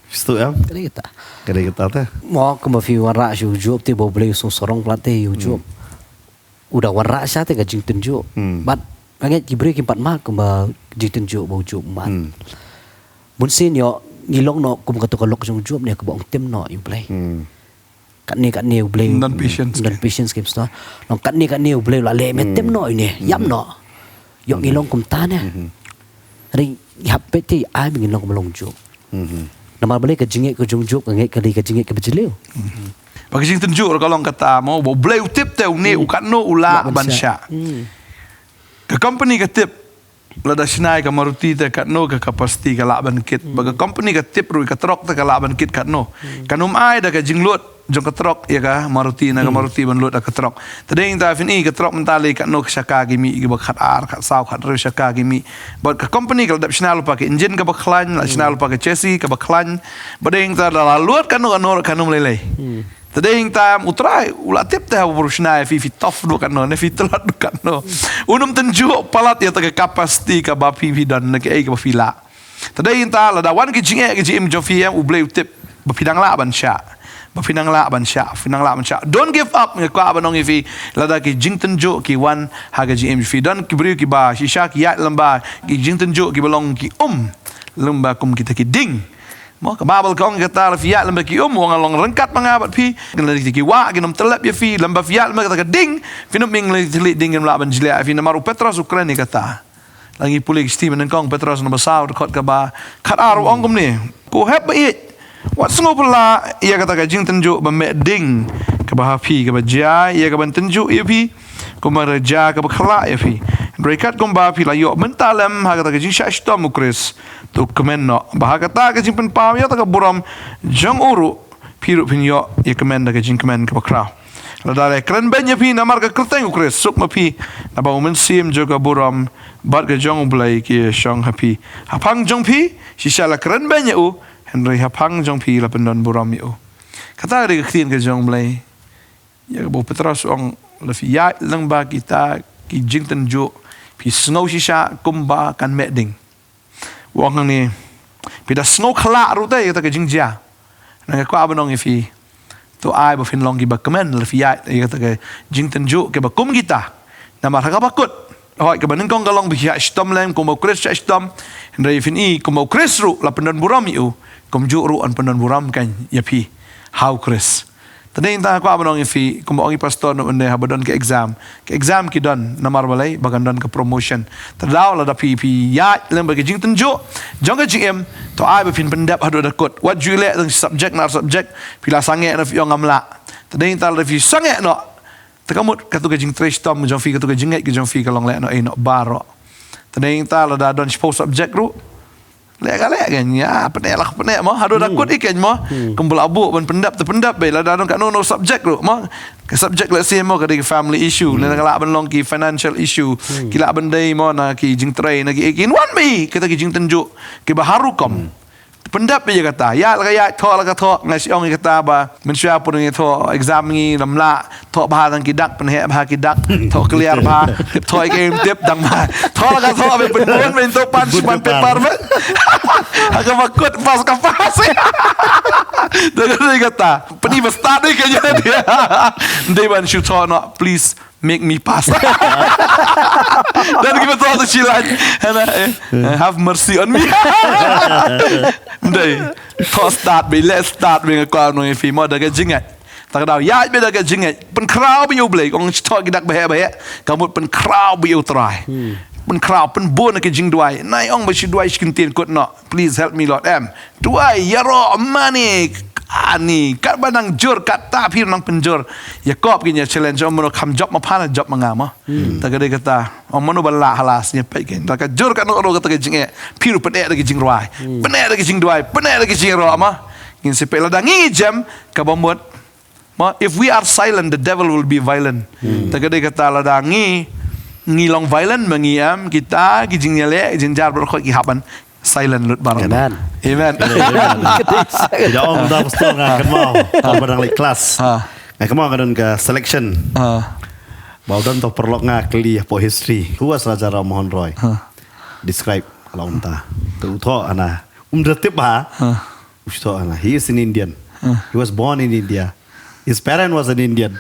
Sngewthuh em? Ka dei kata. Ka dei kata te. Mo, kumba phi wanrah sha u Job te ba U Blei u sngewsarong palat te ïa u Job. Hmm. U da wanrah sha te ka jingtynjuh. Hmm. Bad nga ngeit ki briew kim pat mad kumba jingtynjuh ba u Job u mad. Hmm. Bunsien ïoh ngi long noh kum kato ka lok jong u Job ne kaba ong tim noh ïa U Blei. Hmm. Katne katne U Blei. Don patience. Don patience kim sngewthuh. Long katne katne U Blei u la leh me tim noh ïa une. Ïap noh. Ïoh ngi long kumta ne. Hmm. Hynrei ngi hap peit te ai ba ngin long kumba long u Job. Mhm. Namar balei ka jingngeit ka jong u Job ka ngeit ka dei ka jingngeit kaba jylliew. Mhm. Ba ka jingtynjuh ruh ka long kata mo, ba U Blei u tip te une u katno u lah ban shah. Hmm. Ka company ka tip lada shna ïa ka Maruti te katno ka capacity ka lah ban kit. Ba ka company ka tip ruh ïa ka truck te ka lah ban kit katno. Hmm. Kan ym ai da ka jinglut jong ka truck ïa ka Maruti, na ka Maruti ban lut da ka truck. Te dei ta phin i ka truck mynta lei katno ka shaka ki mih, kiba khatar, khatsaw, khathynriew shaka ki mih. Bad ka company ka la dep shna lypa ka engine kaba khlaiñ, la shna lypa ka chassis kaba khlaiñ. Bad dei ta da la lut katno katno ruh kan ym lei lei. Hmm. Te dei ta em U Trai u la tip te haba phi shna ïa phi, phi tough duh katno ne phi tlot duh katno. Un ym tynjuh palat ïa ta ka capacity kaba phi, phi don ne kaei kaba phi lah. Te dei ta lada wan ki jingeh ki jingim jong phi em, U Blei u tip ba phi dang lah ban shah. Ba phi dang lah ban shah, phi dang lah ban shah. Don't give up, nga kwah ban ong ïa phi, lada ki jingtynjuh ki wan ha ka jingim jong phi. Don ki briew kiba shisha ki ïaid lem bad ki jingtynjuh kiba long ki um, lem bad kum kita ki ding. Mo, ka Baibl ka ong kata, lada phi ïaid lem bad ki um, u ong, long ryngkat ma nga bad phi. Lada kita ki wah kin ym tyllep ïa phi, lem bad phi ïaid lem bad kata ka ding, phin ym ing lada kita ki ding kin ym lah ban jliah ïa phi. Namar u Petros u kren ïa kata. Lada ngi pule ki shithi ba nyngkong Petros number saw, dkhot kaba khatar, u ong kumne: Ko hep ba ïeit, wat sngew phylla ïa kata ka jingtynjuh ba meh ding kaba ha phi, kaba jia ïa ka ban tynjuh ïa phi kumba ka jia kaba khlah ïa phi. Hynrei katkum ba phi la ïoh mynta lem ha kata ka jingshah shitom u Khrist, to kmen noh ba ha kata ka jingpynpaw ïa kata ka burom jong u ruh, phi ruh phin ïoh ïa kmen da ka jingkmen kaba khraw. Lada la kren beiñ ïa phi namar ka kyrteng u Khrist, suk ma phi, naba u mynsiem jong ka burom bad ka jong U Blei ki shong ha phi. Haphang jong phi shisha la kren beiñ ïa u, hynrei haphang jong phi la pyndon burom ïa u. Kata ka dei ka ktien ka jong U Blei. Ïa kaba u Petros u ong, lada phi ïaid lyngba kita ki jingtynjuh, phi sngew shisha kumba kan meh ding. U ong hangne, phi da sngew khlah ruh te ïa kata ka jingjia. Nga kwah ban ong ïa phi, To ai ba phin long kiba kmen, lada phi ïaid ïa kata ka jingtynjuh kaba kum kita. Namar ha kaba kut, hooid, kaba nyngkong ka long ba phi shah shitom lem kumba u Khrist shah shitom. Hynrei phin i kumba u Khrist ruh la pyndon burom ïa u, kumjuh ruh yn pyndon burom kein ïa phi ha u Khrist. Te dei nangta nga kwah ban ong ïa phi, kumba ong i pastor, na mynne haba don ka exam, ka exam ki don namar balei? Ba kan don ka promotion. Te daw lada phi, phi ïaid lem bad ka jingtynjuh jong ka jingim, to ai ba phin pyndep haduh da kut. Wat ju leh tang subject na subject, phi la sangeh na phi ong ngam lah. Te dei nangta lada phi sangeh noh, te ka mut katu ka jingtrei shitom jong phi, katu ka jingngeit ka jong phi ka long lehnoh ïehnoh baroh. Te dei nangta lada don shiphew subject ruh, leh ka leh kein, ïa pyneh la ka pyneh mo, haduh da kut i kein mo. Kumba la buh ban pyndep te pyndep beit, lada don katno katno subject ruh mo. Ka subject, let's say mo, ka dei ka family issue, lane ka lah ban long ki financial issue, ki lah ban dei mo na ki jingtrei, na ki, ki wan beit kata ki jingtynjuh kiba har rukom. Pyndep beit ïa kata, ïa la ka ïa thoh la ka thoh, nga shu ong ïa kata ba mynshuwa pun ngi thoh exam ngi lam lah, thoh bha tang ki dak, pynheh bha ki dak, thoh clear bha, tip thoh ïa ka im tip dang bha. Thoh la ka thoh beit, pynbun beit, to pan shi pan paper beit. Ha kaba kut pass ka pass. Te ka dei kata. Pyni ba stad dei ka ïa dei. Dei ban shu thoh noh, please make me pass. Dan kiba thoh to shi lait. Hana, eh, eh, have mercy on me. Dei. Thoh stad beit, leh stad beit, nga kwah ban ong ïa phi mo, da ka jingngeit. Te ka daw ïaid beit da ka jingngeit. Pynkhraw beit ïa u Blei, ong shu thoh ki dak baheh baheh. Ka mut pynkhraw beit ïa u Trai. Pynkhraw, pynbun na ka jingduwai. Nai ong ba shu duwai shi kyntien, kut noh, please help me Lord, em. Duwai, ïaroh mane, ani, katba nang jur, kata phi nang pynjur. Ïa kop ki ïa challenge, ong mano kham jop ma pha, jop ma nga mo. Te ka dei kata, ong mano ba lah ha la sien peit kein. Da ka jur katno katno kata ka jingeh, phi ruh pyneh da ka jingrwai. Pyneh da ka jingduwai, pyneh da ka jingïaroh mo. Ngin sa peit lada ngi jem, kaba mut. Mo, if we are silent, the devil will be violent. Te ka dei kata lada ngi, ngi long violent ma ngi em, kita ki jingïaleh, jingjynjar baroh ki hap ban silent lut baroh. Amen. Amen. Amen. Ïa ong da pastor nga kynmaw, kaba dang leit klas. Ha. Nga kynmaw nga don ka selection. Ha. Ba u don to paralok nga kylli hapoh history. Who was Raja Ram Mohan Roy? Ha. Describe, la ong ta. Te u thoh hana. Um da tip ha. Ha. U shu thoh hana. He is an Indian. Ha. He was born in India. His parent was an Indian.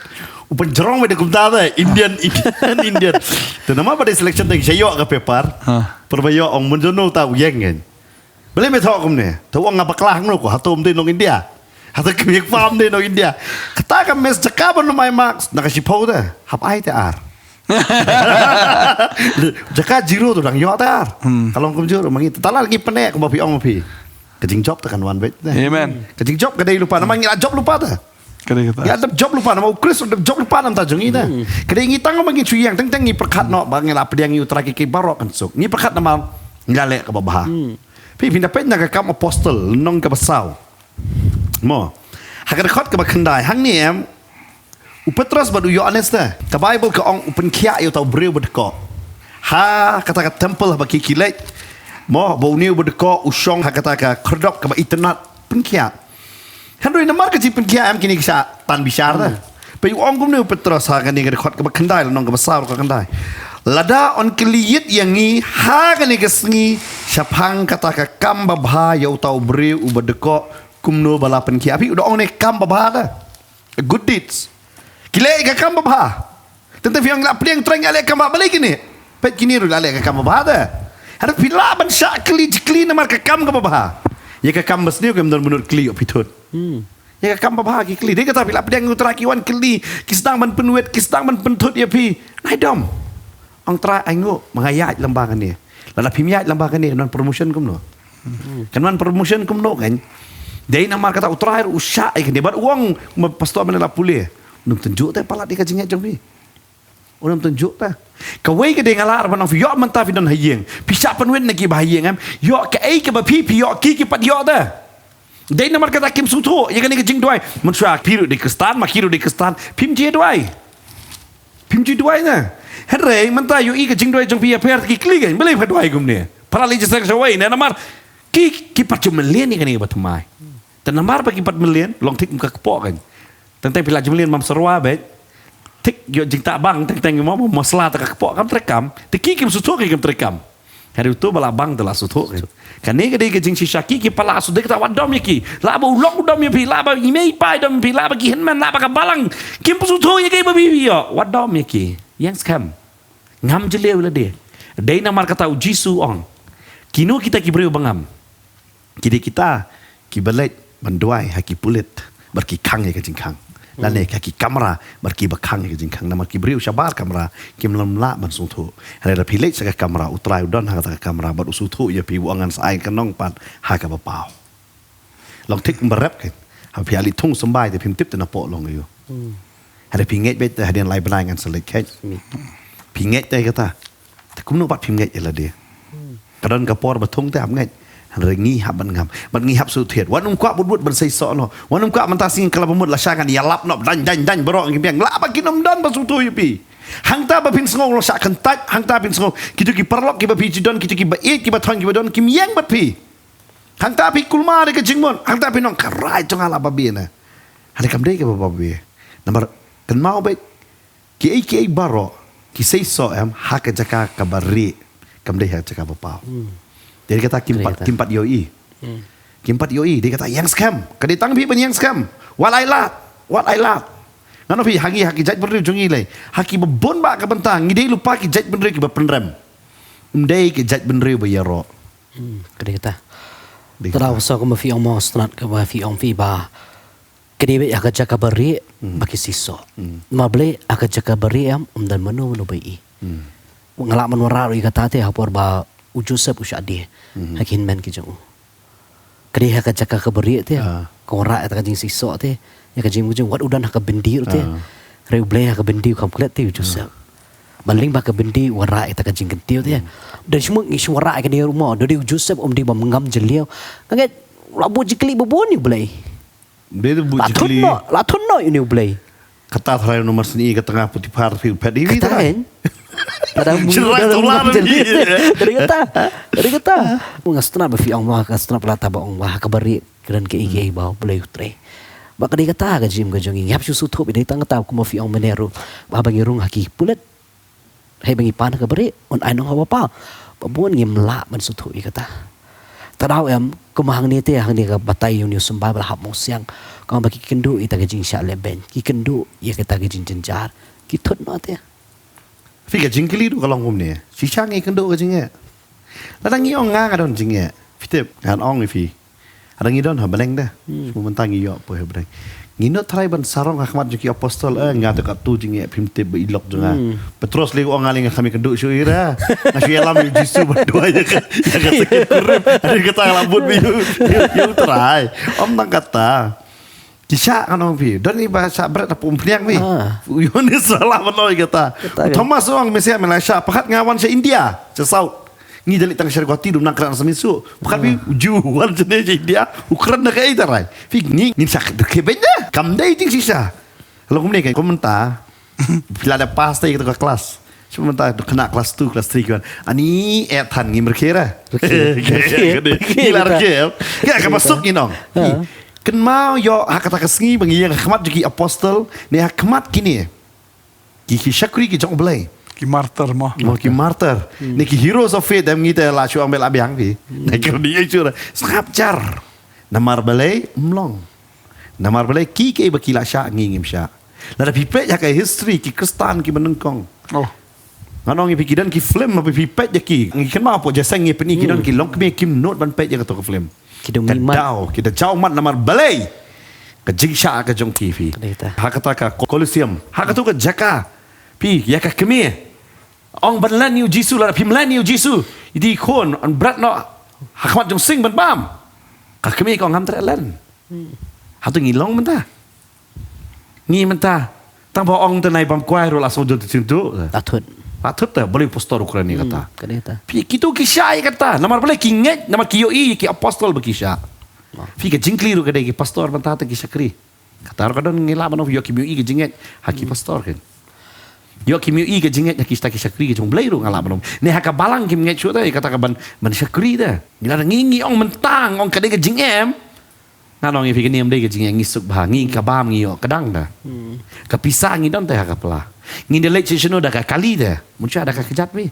U pynjrong beit da kumta te, Indian, Indian, Indian. Te namar ba dei selection te sha ïoh ka paper. Ha. Pyrba ïoh ong mynjur no ta u ïeng kein. Balei me thoh kumne? Te u ong nga bakla hangno ko, hato ym dei nong India. Hato kmie kpa ym dei nong India. Kata ka miss jaka ban ym ai marks na ka shiphew te. Hap ai te ar. Jaka zero to dang ïoh te ar. Hmm. Ka long kumjuh ma ngi. Te la ngi pyneh kumba phi ong phi. Ka jingjop te kan wan beit te. Amen. Ka jingjop ka dei lypa, namar ngi la jop lypa te. Ka dei kata. Ngi la dep jop lypa, namar u Khrist u dep jop lypa na ka bynta jong ngi te. Hmm. Ka dei ngi tang ba ngi shu ïeng, teng teng ngi pyrkhat noh ba ngi la pdiang ïa u Trai, ki ki baroh kan suk. Ngi pyrkhat namar ngi la leh kaba bha. Hmm. Phi, phin da peit na ka Kam Apostol, lynnong kaba saw. Mo. Ha ka dkhot kaba khyndai, hangne em, u Petros bad u Ïoannis te. Ka Baibl ka ong u pynkhiah ïa uta u briew ba dkoh. Ha kata ka temple haba ki ki leit. Mo, ba une uba dkoh u shong ha kata ka khyrdop kaba itynnad, pynkhiah. Hynrei namar ka jingpynkhiah em kine ki shah tan bishar te. Peit u ong kumne u Petros ha kane ka dkhot kaba khyndai, lynnong kaba saw ka khyndai. Lada yn kylli ïit ïa ngi ha kane ka sngi shaphang kata ka kam babha ïa uta u briew uba dkoh, kumno ba la pynkhiah? Phi, u da ong ne kam babha te. Good deeds. Ki leh ka kam babha. Teng teng phi ong la pdiang Trai, ngi la leh kam babha, balei kine? Peit kine ruh la leh ka kam babha te. Hynrei phi lah ban shah kylli jingkylli namar ka kam kaba bha. Ïa ka kam basniew kim don mano kylli ïoh phi thut. Hmm. Ïa ka kam babha ki kylli. Dei kata phi la pdiang ïa u Trai, ki wan kylli, ki sdang ban pynwit, ki sdang ban pynthut ïa phi. Nai dom. Ong Trai, ai nguh, ma nga ïaid lyngba kane. Lada phim ïaid lyngba kane, kan wan promotion kumno? Kan wan promotion kumno kan? Dei namar kata u Trai ruh u shah ïa kane. Bad u ong, ma pastor mynne la pule. Nym tynjuh te palat ïa ka jingngeit jong phi. Nym tynjuh te. Kawei ka dei nga lah ban ong phi, ïoh mynta phi don ha ïing. Phi shah pynwit na kiba ha ïing em. Ïoh kaei kaba phi, phi ïoh ki, ki pat ïoh te. Dei namar kata kim sngewthuh ïa kane ka jingduwai. Mynshuwa phi ruh dei Khristan, ma ki ruh dei Khristan, phim ju duwai. Phim ju duwai na. Hynrei mynta ïohi ka jingduwai jong phi ïapher, ki kylli kein, balei pha duwai kumne? Pha la leit jingïaseng shawei ne, namar ki, ki pat ju mlien ïa kane kaba thymmai. Te namar ba ki pat mlien, long thik kum ka kpoh kein. Teng teng phi la ju mlien, mam syrwa beit. Thik ïoh jingtah bang, teng teng mo, mo, mosla te ka kpoh, kam treikam. Te ki kim sngewthuh, ki kim treikam. Hynrei uto ba la bang te la sngewthuh. Kane ka dei ka jingshisha, ki ki pala sngewthuh, kata wat dom ïa ki. Lah ba u lok u dom ïa phi, lah ba i mei i pa i dom ïa phi, lah ba ki hynmen, lah ba ka balang kim sngewthuh ïa kaei ba phi ïoh, wat dom ïa ki. Ïeng skhem. Ngam jylliew ïa lade. Dei namar kata u Jisu u ong, kino kita ki briew ba ngam? Ki dei kita kiba leit ban duwai ha ki pulit bad ki khang ïa ka jingkhang, lane ha ki kamra bad kiba khang ïa ka jingkhang. Namar ki briew shabar kamra kim lah ban sngewthuh. Hynrei lada phi leit sha ka kamra, U Trai u don ha kata ka kamra bad u sngewthuh ïa phi, u ong ngan sa ai ka nong pat ha kaba paw. Long thik kumba rep kein. Haba phi ïaleh thung symbai te phim tip te na poh long aïu. Hynrei phi ngeit beit te hadien lai bnai ngan sa leit kheit. Phi ngeit te kata. Te kumno pat phim ngeit ïa lade? Ka don ka por ba thung te hap ngeit. Hynrei ngi hap ban ngam. Bad ngi hap sngewthuh. Wat nym kwah bud bud ban sei soh noh. Wat nym kwah mynta sngi ka la ba mut lashai ngan ïalap noh dang dang dang baroh ngi biang. Lah ba kin ym don ba sngewthuh ïa phi. Hangta ba phin sngew lashai kyntait, hangta phin sngew. Kito ki paralok kiba phi ju don, kito kiba ïeit, kiba thoiñ, kiba don, kim ïeng bad phi. Hangta phi kulmar ïa ka jingmut, hangta phi ong ka rai jong nga la babe na. Hynrei kam dei kaba babe. Namar kynmaw beit, kiei kiei baroh ki sei soh em ha ka jaka kaba rieh, kam dei ha ka jaka ba paw. Dei kata kim pat, kim pat ïohi. Kim pat ïohi, dei kata ïeng skhem. Ka dei tang phi ban ïeng skhem. Wat ai lad, wat ai lad. Ngan ong phi, ha ngi ha ki jaitbynriew jong ngi lei, ha kiba bun bah ka bynta ngi dei lypa ki jaitbynriew kiba pynrem. Ym dei ki jaitbynriew ba ïaroh. Ka dei kata. Te dei kata. Sa kumba phi ong mo, sngewtynnat kaba phi ong phi ba ka dei beit ha ka jaka ba rieh ba ki sei soh. Namar balei ha ka jaka ba rieh em ym don mano mano ba ïohi. Nga lah ban wanrah ruh ïa kata te ha por ba u Joseph u shah die ha ki hynmen ki jong u. Ka dei ha ka jaka kaba rieh te ka wanrah ïa kata ka jingsei soh te, ïa ka jingmut jong wat u don ha ka byndi ruh te. Hynrei U Blei ha ka byndi u kham klet te u Joseph. Ba lyngba ka byndi u wanrah ïa kata ka jingkyntiew te. Don shimut ngi shu wanrah ïa kane ruh mo, don dei u Joseph um dei ba ngam jylliew. Nga ngeit la bud jingkylli ba bun ïa U Blei. Dei te bud jingkylli. La thut noh, la thut noh ïa une U Blei. Kata tharai namar sngewthuh ka tnga Potiphar phi u phet ïa u trai. Kata kan. Kata mu. Ka dei kata. Ka dei kata. Nga sngewtynnat ba phi ong ba, nga sngewtynnat ba la ta ba ong ba ha kaba rieh ka don kiei kiei ba U Blei u trei. Ba ka dei kata ka jingim ka jong ngi, ngi hap shu sngewthuh, ba dei tang kata kumba phi ong mynne ruh ba haba ngi rung ha ki pulit, haba ngi pan ha kaba rieh un ai nong ha kaba paw. Ba bun ngim lah ban sngewthuh ïa kata. Te daw em, kumba hangne te, hangne ka batai ïa une u symbai ba la hap mawsiang, kumba ki kynduh ïa kata ka jingshah lehbeiñ, ki kynduh ïa kata ka jingjynjar, ki thut noh te. Phi, ka jingkylli ruh ka long kumne. Shisha ngi kynduh ka jingeh. Lada ngi ong nga nga don jingeh, phi tip ngan ong ïa phi, lada ngi don ha bneng te. Shu mynta ngi ïoh poi ha bneng. Ngi nud tharai ban sarong ha khmat jong ki apostol, eh, nga te katto jingeh phim tip ba i lok jong nga. Petros lei u ong nga lei ngam ïakynduh shuh ïa re. Nga shu ïalam ïa u Jisu ban duwai ïa ka, ïa ka sakit kurim. Hynrei kata nga la bud ïa u, ïa u Trai. Ym tang kata. Ki shah, ngan ong phi, don i ba shah bret hapoh umphniang phi. U Ïoannis la lah ban ong ïa kata. U Thomas u ong, Messiah me la shah, pyrkhat nga wan sha India sha South. Ngi da leit tang sha Guwahati, dum nang kren sa mynsuh. Pyrkhat phi, u Jiw wan shane sha India, u kren da kaei tharai? Phi, ngi ngin shah khie beiñ da. Kam dei jingshisha. Long kumne kan, kum mynta phi la da pass te ïa kata ka klas. Shu mynta khynnah klas two, klas three ki wan, ani eh than ngim rkhie re. Ngi la rkhie. Ka, kaba suk ngi ong. Kynmaw ïoh ha kata ka sngi ba ngi ïeng ha khmat jong ki apostol ne ha khmat kine ki, ki shakri ki jong U Blei. Ki martyr mo. Mo, ki martyr. Ne ki heroes of faith, em ngi te la shu ong beit la biang phi. Ne ki ong ïa shu sngap jar. Namar balei ym long? Namar balei ki, kiei ba ki la shah ngi ngim shah? Lada phi peit ïa ka history ki Khristan kiba nyngkong. Ngan ong ïa phi, ki don ki film haba phi peit ïa ki. Ngi kynmaw hapoh jingïaseng ngi pyni ki don ki longkmie kim nud ban peit ïa kato ka film. Ki dang mih mat. Ka daw, ki da jaw mat namar balei? Ka jingshah ka jong ki phi. Ka dei kata. Ha kata ka Colosseum. Ha kato ka jaka. Phi, ïa ka kmie. Ong ban len ïa u Jisu, lada phim len ïa u Jisu, ïa i khun yn bret noh ha khmat jong sing ban bam. Ka kmie ka ong ngam treh len. Hato ngi long mynta? Ngi mynta tang ba ong te nai bam kwai ruh la sngewjot te jingduh. La thut. La thut te, balei pastor u kren ïa kata? Ka dei kata. Phi, kito ki shah ïa kata. Namar balei? Ki ngeit, namar ki ïohi ïa ki apostol ba ki shah. Phi, ka jingkylli ruh ka dei, ki pastor mynta te ki shakri? Kata ruh ka don, ngi lah ban ong ïoh kim ïohi ka jingngeit ha ki pastor kan. Ïoh kim ïohi ka jingngeit ha kita ki shakri ki jong U Blei ruh nga lah ban ong. Ne ha ka balang kim ngeit shuh te ïa kata ka ban, ban shakri te. Ngi lah, ngi, ngi ong mynta, ong ka dei ka jingem. Ngan ong ïa phi, kane ym dei ka jingem, ngi suk bha, ngi ka bam ngi ïoh ka dang te. Ka pisa ngi don te ha ka pla. Ngi da leit sha shano da ka kali te. Mynta da ka kjat phi.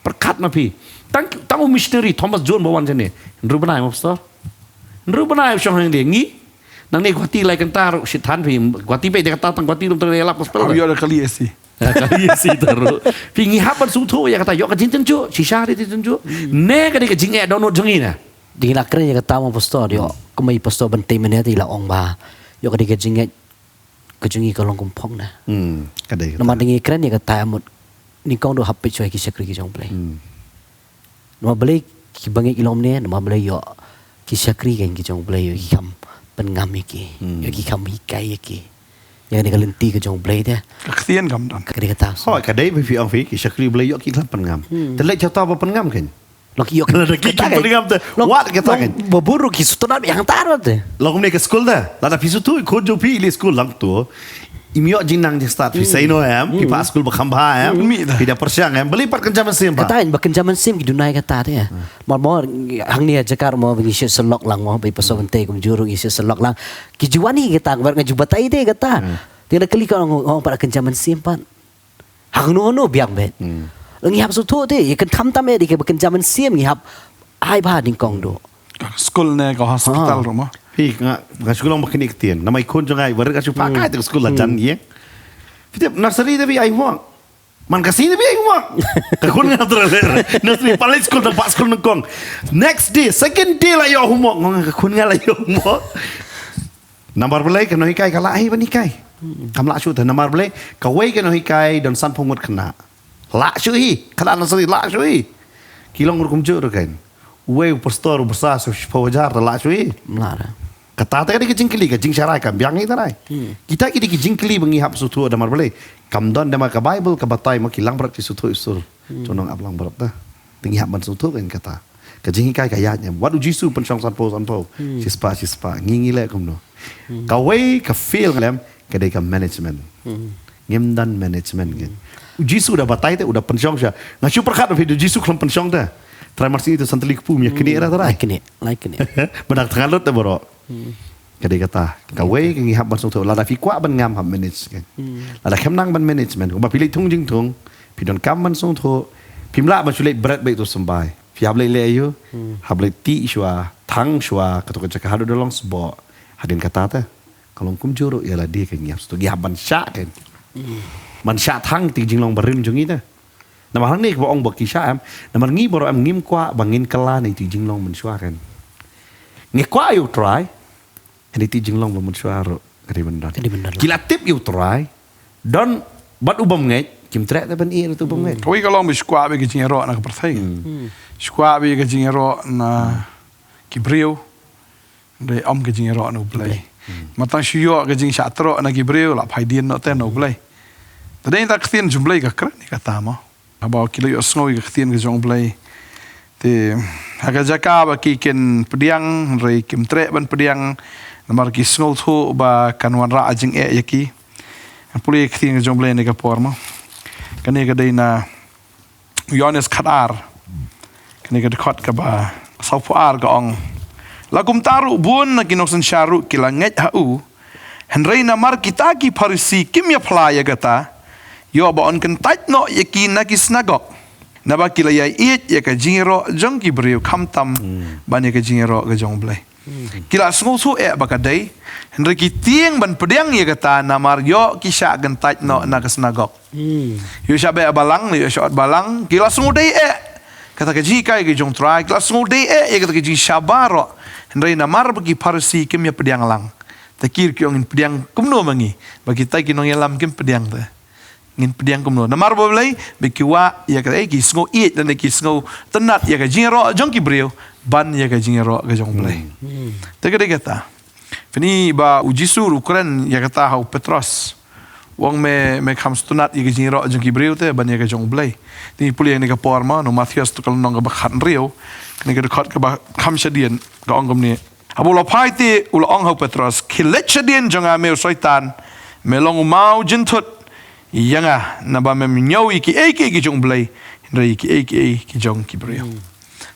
Pyrkhat ma phi. Tang, tang u missionary Thomas Jones ba wan shane. Hynriew bnai mo pastor. Hynriew bnai u shong hangne. Ngi. Nangne Guwahati lai kynta ruh shit than phi. Guwahati phi da kata tang Guwahati ruh tang lap gospel. Ïoh da kali A C. Kali A C tang ruh. Phi ngi hap ban sngewthuh ïa kata ïoh ka jingtynjuh. Shisha dei jingtynjuh. Ne ka dei ka jingeh dohnud jong ngi na. Dei ngi la kren ïa kata mo pastor ïoh. Kumba i pastor ban tei mynne te i la ong ba ïoh ka dei ka jingeh ka jong ngi ka long kum phong na. Hmm, ka dei kata. Namar dei ngi kren ïa kata mut nyngkong doh hap peit shuwa ki shakri ki jong U Blei. Hmm. Namar balei ki bangeit ki long ne, namar balei ïoh ki shakri ki jong U Blei ïoh ki kham pynngam ïa ki. Hmm. Ïoh ki kham hikai ïa ki. Ïa kane ka lynti ka jong U Blei te. Ka ktien kam don. Ka dei kata. Hooid, ka dei ba phi ong phi ki shakri U Blei ïoh ki kham pynngam. Hmm. Te leit sha uta ba pynngam kein. Long ki ïoh. Lada ki, ki pynngam te. Wat kata kein. Ba bun ruh ki sngewtynnat ïa kata ruh te. Long kumne ka skul te. Lada phi sngewthuh i khun jong phi i leit skul lang to. Im ïoh jingnang jingstad phi, hmm, sei noh em, phi, hmm, phah skul ba kham bha em. Hmm. Phi da pyrshang em. Balei pat kynja mynsiem pat. Kata ba kynja mynsiem ki duna ïa kata te. Hmm. Mar mo hangne ha jaka mo ba ngi shu syllok lang mo ba i pastor Bynta kumjuh ruh ngi shu syllok lang. Ki ju wan hi kata ba nga ju batai te kata. Hmm. Te da kylli ka ong, ong pat kynja mynsiem pat. Hangno hangno biang bet. Hmm. Ngi hap sngewthuh te, ïa kyntham tam eh, dei kaba kynja mynsiem, ngi hap ai bha nyngkong doh. Ka skul ne ka hospital ruh mo. Phi nga, nga shu long ba kane ka ktien. Namar i khun jong nga, barit nga shu phah kai te ka skul la jan ïa. Phi tip nursery te phi ai homework. Man ka sngi te phi ai homework. Ka khun nga te nursery pat leit skul tang phah skul nyngkong. Next day, second day la ïoh homework. Nga ong ka khun nga la ïoh homework. Namar balei ka nonghikai ka lah hi ban hikai. Hmm. Kam lah shuh te namar balei kawei ka nonghikai don sanphew ngut khynnah. Lah shuh hi, khynnah nursery lah shuh hi. Ki long ruh kumjuh ruh kein. Uwei u pastor u bsa shiphew hajar te lah shuh hi. Lah. Kata te ka dei ka jingkylli ka jingsharai kam biang hi te rai. Hmm. Kita ki dei ki jingkylli ba ngi hap sngewthuh namar balei. Kam don namar ka Bible ka batai mo ki langbrot ki sngewthuh i sur. Hmm. Jong nong ap langbrot te. Te ngi hap ban sngewthuh kein kata. Ka jinghikai ka ïaid ne em. Wat u Jisu pynshong sanphew sanphew. Hmm. Shispah shispah. Ngi ngi leh kumno. Hmm. Kawei ka fail ngalem ka dei ka management. Hmm. Ngim don management kein. Hmm. U Jisu u da batai te u da pynshong sha. Nga shu pyrkhat phi u Jisu khlem pynshong te. Trai mar sini te san tylli kpu ïa kine ra trai. Lai kine, lai kine. Ba dang tnga lut te baroh. Hmm. Ka dei kata. Kawei ka ngi hap ban sngewthuh lada phi kwah ban ngam hap manage kein. Hmm. Lada khlem nang ban management. Kumba phi leit thung jingthung. Phi donkam ban sngewthuh. Phim lah ban shu leit bret beit tu symbai. Phi hap leit leh aïu? Hmm. Hap leit tih shuwa, thang shuwa, kato ka jaka haduh da long sboh. Hadien kata te ka long kumjuh ruh ïa lade ka ngi hap sngewthuh, ngi hap ban shah kein. Hmm. Ban shah thang ïa ki jinglong barim jong ngi te. Namar hangne kaba ong ba ki shah em, namar ngi baroh em ngim kwah ba ngin kylla na ïa ki jinglong mynshuwa kein. Ngi kwah ïa U Trai, hynrei ïa ki jinglong ba mynshuwa ruh ka dei ban don. Ka dei ban don. Ki la tip ïa U Trai, don bad u bym ngeit, kim treh te ban ïeh ruh te u bym ngeit. Hmm. Kawei ka long ba shu kwah beit ka jingïaroh na ka pyrthei. Hmm. Hmm. Shu kwah beit ka jingïaroh na ki briew. Dei ym ka jingïaroh na U Blei. Blei. Hmm. Ma tang shu ïoh ka jingshah troh na ki briew la phai dien noh te na U Blei. Te dei ta ka ktien jong U Blei ka kren ïa kata mo. Haba ki la ïohsngew ïa ka ktien ka jong U Blei. Te ha ka jaka ba ki kin pdiang, hynrei kim treh ban pdiang, namar ki sngewthuh ba kan wanrah jingeh ïa ki. Pule ïa ka ktien ka jong U Blei ne ka por mo. Kane ka dei na Ïoannis khat ar. Kane ka dkhot kaba sawphew ar ka ong. La kumta ruh bun na ki nongsynshar ruh ki la ngeit ha u. Hynrei namar kita ki Pharisi kim ïaphla ïa kata. Ïoh ba yn kyntait noh ïa ki na ki synagog. Naba ki la ïaieit ïa ka jingïaroh jong ki briew khamtam, hmm, ban ïa ka jingïaroh ka jong U Blei. Hmm. Ki la sngewthuh eh ba ka dei. Hynrei ki tieng ban pdiang ïa kata namar ïoh ki shah kyntait noh na ka synagog. Hmm. Ïoh shah beh balang, ïoh shah ot balang. Ki la sngewdei eh kata ka jinghikai ka jong U Trai, ki la sngewdei eh ïa kata ka jingshah baroh. Hynrei namar ba ki Pharisi kim ïa pdiang lang. Te ki ruh ki ong ngin pdiang kumno ma ngi. Ba kita ki nongïalam kim pdiang te. Ngin pdiang kumno. Namar balei, ba ki wah ïa ka, eh, ki sngew ïeit lane ki sngewtynnat ïa ka jingïaroh jong ki briew ban ïa ka jingïaroh ka jong U Blei. Hmm. Te ka dei kata. Phin i ba u Jisu u kren ïa kata ha u Petros. U ong me, me kham sngewtynnat ïa ka jingïaroh jong ki briew te ban ïa ka jong U Blei. Te pule ïa kane ka por mo, na u Mathaios tu ka lynnong kaba khathynriew. Kane ka dkhot kaba kham shadien ka ong kumne. Haba u la phai te u la ong ha u Petros, khie leit shadien jong nga me u Soitan, me long u maw jynthut ïa nga, naba mem ñiew ïa kiei kiei ki jong U Blei, hynrei ïa kiei kiei ki jong ki briew. Hmm.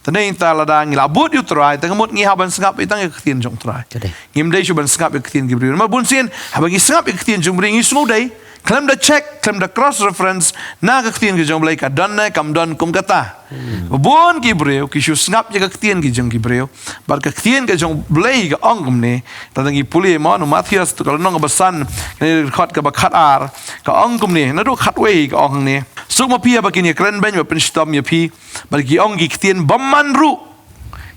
Te nangta lada ngi la bud ïa U Trai, te ka mut ngi hap ban sngap ïa tang ïa ka ktien jong U Trai. Ka dei. Ngim dei shuh ban sngap ïa ka ktien ki briew. Namar bun sien, haba ngi sngap ïa ka ktien jong U Blei ngi sngewdei, Khlem da check, khlem da cross reference na ka ktien ka jong U Blei ka don ne kam don kum kata. Bun ki briew ki shu sngap ïa ka ktien ki jong ki briew. Bad ka ktien ka jong U Blei ka ong kumne. Tang ngi pule mo, na u Mathaios tu ka lynnong kaba san, kane ka dkhot kaba khatar, ka ong kumne, naduh khatwei ka ong ne. Suk ma phi haba kin ïakren beiñ bad pynshitom ïa phi, bad ki ong ki ktien bymman ruh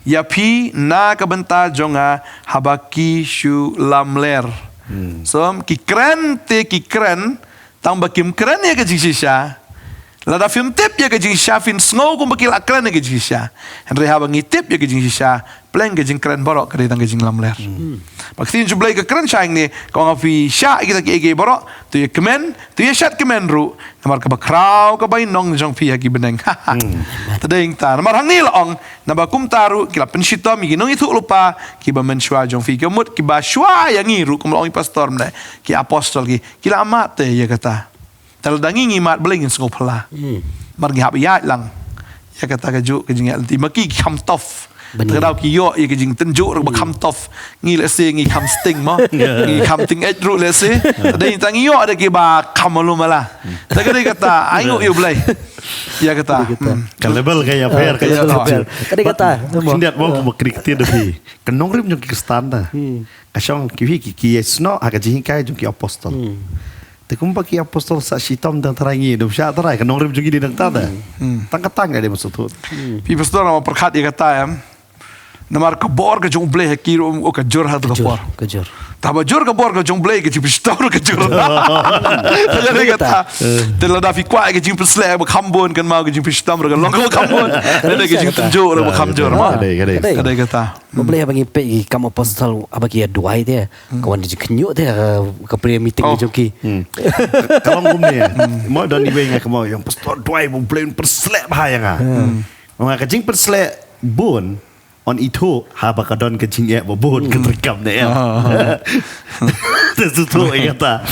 ïa phi na ka bynta jong nga haba ki shu lamler. So ki kren te ki kren, tang ba kim kren ïa ka jingshisha. Lada phim tip ïa ka jingshisha, phin sngew kumba ki la kren ïa ka jingshisha. Hynrei haba ngi tip ïa ka jingshisha, pleng ka jingkren baroh ka dei tang ka jinglamler. Ba ka ktien jong U Blei ka kren shai hangne, ka ong ha phi shah ïa kita kiei kiei baroh, to ïa kmen, to ïa shat kmen ruh, namar kaba khraw ka bainong jong phi ha ki bneng. Te dei ta. Namar hangne la ong, naba kumta ruh ki la pynshitom ïa ki nongïathuhlypa kiba mynshuwa jong phi, ka mut kiba shuwa ïa ngi ruh, kum la ong i pastor mynne, ki apostol ki, ki la mad te ïa kata. Te lada ngi ngi mad balei ngin sngewphylla. Namar ngi hap ïaid lang ïa kata kajuh ka jingïaid lynti. Ma ki ki kham tough. Te ka daw ki ïoh ïa ka jingtynjuh ruh ba kham tough. Ngi lehse ngi kham sting mo. Ngi kham tyngeh ruh lehse. Te dei tang ngi ïoh da kiba kham malu mala. Te ka dei kata, ai nguh ïa U Blei ïa kata. Ka level ka ïapher, ka level ka ïapher. Ka dei kata. Khyndiat mo kumba kri ktien da phi. Ka nongrim jong ki Khristan da. Ka shong ki phi ki, ki ïa snoh ha ka jinghikai jong ki apostol. Te kumba ki apostol sa shitom dang tharai ngi, dang sha tharai, ka nongrim jong ngi dang ta da. Tang kata ngi dei ban sngewthuh. Phi pastor, nga pyrkhat ïa kata em. Namar ka bor ka jong U Blei ha ki ruh ka jur ha ka por. Ka jur. Tang ba jur ka bor ka jong U Blei, ka jingpynshitom ka jur. Ka jur kata. Te lada phi kwah ka jingpynshlur ba kham bun, kynmaw ka jingpynshitom ka long kaba kham bun. Ka dei ka jingtynjuh ba kham jur mo. Ka dei, ka dei. Ka dei kata. Ba balei haba ngi peit ki Kam Apostol haba ki ïa duwai te, ka wan da jingkhynñiuh te, ka, ka prayer meeting jong ki. Ka long kumne. Mo don iwei nga ka mo ïa pastor duwai ba U Blei un pynsleh bha ïa nga. Nga ka jingpynsleh bun, un ithuh haba ka don ka jingeh ba bun ka treikam ne em. Te sngewthuh ïa kata.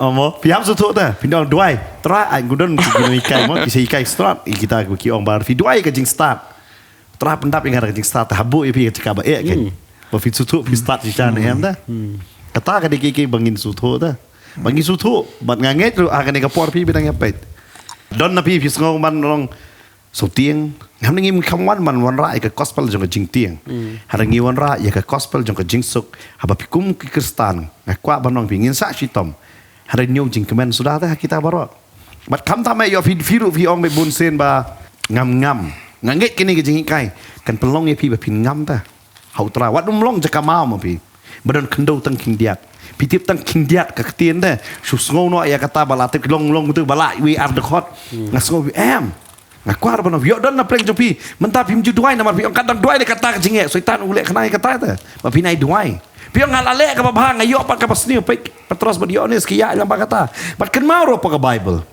Mo phi hap sngewthuh te, phi don duwai. Trai ai ngi don ki nonghikai mo, ki sa hikai strat, kita ki ong ba phi duwai ka jingstad. Trai pyndap ïa nga da ka jingstad, te ha buh ïa phi ka jaka ba eh kein. Ba phi sngewthuh phi stad shisha ne em da. Kata ka dei kiei kiei ba ngin sngewthuh da. Ba ngin sngewthuh, bad nga ngeit ruh ha kane ka por phi ba dang ïa peit. Don na phi phi sngew man long sngewtieng. Ngam, ngi kham wan man wanrah ïa ka gospel jong ka jingtieng. Hynrei ngi wanrah ïa ka gospel jong ka jingsuk. Haba phi kum ki Khristan, nga kwah ban ong phi ngin sa shitom. Hynrei ñiew jingkmen suda te ha kita baroh. Bad khamtam eh ïoh phi, phi ruh phi ong bad bun sien ba ngam ngam. Nga ngeit kane ka jinghikai kan pynlong ïa phi ba phin ngam ta ha U Trai. Wat ym long jaka maw ma phi. Ba don khyndew tang khyndiat. Phi tip tang khyndiat ka ktien te. Shu sngew noh ïa kata ba la tip long long tu ba la iwei ar dkhot. Nga sngew em. Nga kwah ban ong ïoh don na pdeng jong phi. Mynta phim ju duwai namar phi ong kat dang duwai de kata ka jingeh. Soitan u leh khnai kata te. Ba phin ai duwai. Phi ong nga la leh kaba bha, nga ïoh pat kaba sniew, peit Petros bad Ïoannis ki ïa lang ba kata. Bad kynmaw ruh pa ka Bible.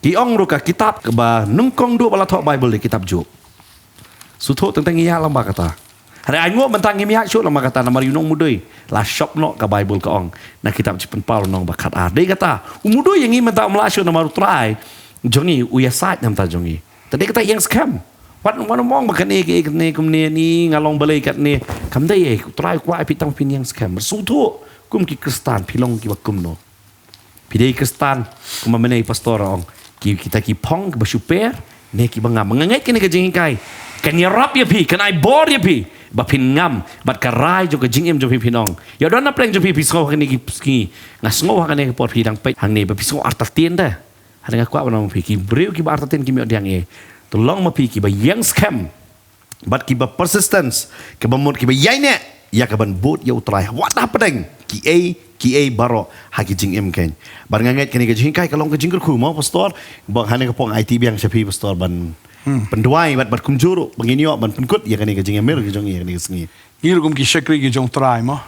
Ki ong ruh ka kitab kaba nyngkong duh ba la thoh Bible de kitab Job. Sngewthuh teng teng ïa lang ba kata. Hynrei ai nguh mynta ngim ïa shuh lang ba kata namar ïa u nongmudui. La shop noh ka Bible ka ong. Na kitab Jingpynpaw lynnong ba khatar. Dei kata. U mudui ïa ngi mynta um lah shuh namar U Trai jong ngi u ïasaid na bynta jong ngi. Te dei kata ïeng skhem. Wat, wat ym ong ba kane, kane, kane kumne ni nga long balei katne. Kam dei eh, U Trai u kwah ïa phi tang phin ïeng skhem. Sngewthuh kum ki Khristan phi long kiba kumno. Phi dei Khristan, kumba mynne i pastor ong. Ki, kita ki phong kiba shu per, ne kiba ngam. Nga ngeit kane ka jinghikai kan ïarap ïa phi, kan ai bor ïa phi ba phin ngam bad ka rai jong ka jingim jong phi phin ong. Ïa don na pdeng jong phi phi sngew ha kane ki sngi. Nga sngew ha kane ka por phi dang peit hangne ba phi sngew artatien te. Hynrei nga kwah ban ong phi ki briew kiba artatien kim ïoh diang eh. To long ma phi kiba ïeng skhem. Bad kiba persistence, kiba mut kiba ïaineh ïa kaban bud ïa U Trai. Wat hapdeng kiei kiei baroh ha ki jingim kein. Bad nga ngeit kane ka jinghikai ka long ka jingkyrkhu mo pastor. Ba hangne ka por ai ti biang sha phi pastor ban pynduwai bad, bad kumjuh ruh ba ngin ïoh ban pynkut ïa kane ka jingïamir ka jong ngi ïa kane ka sngi. Ngi ruh kum ki shakri ki jong U Trai mo.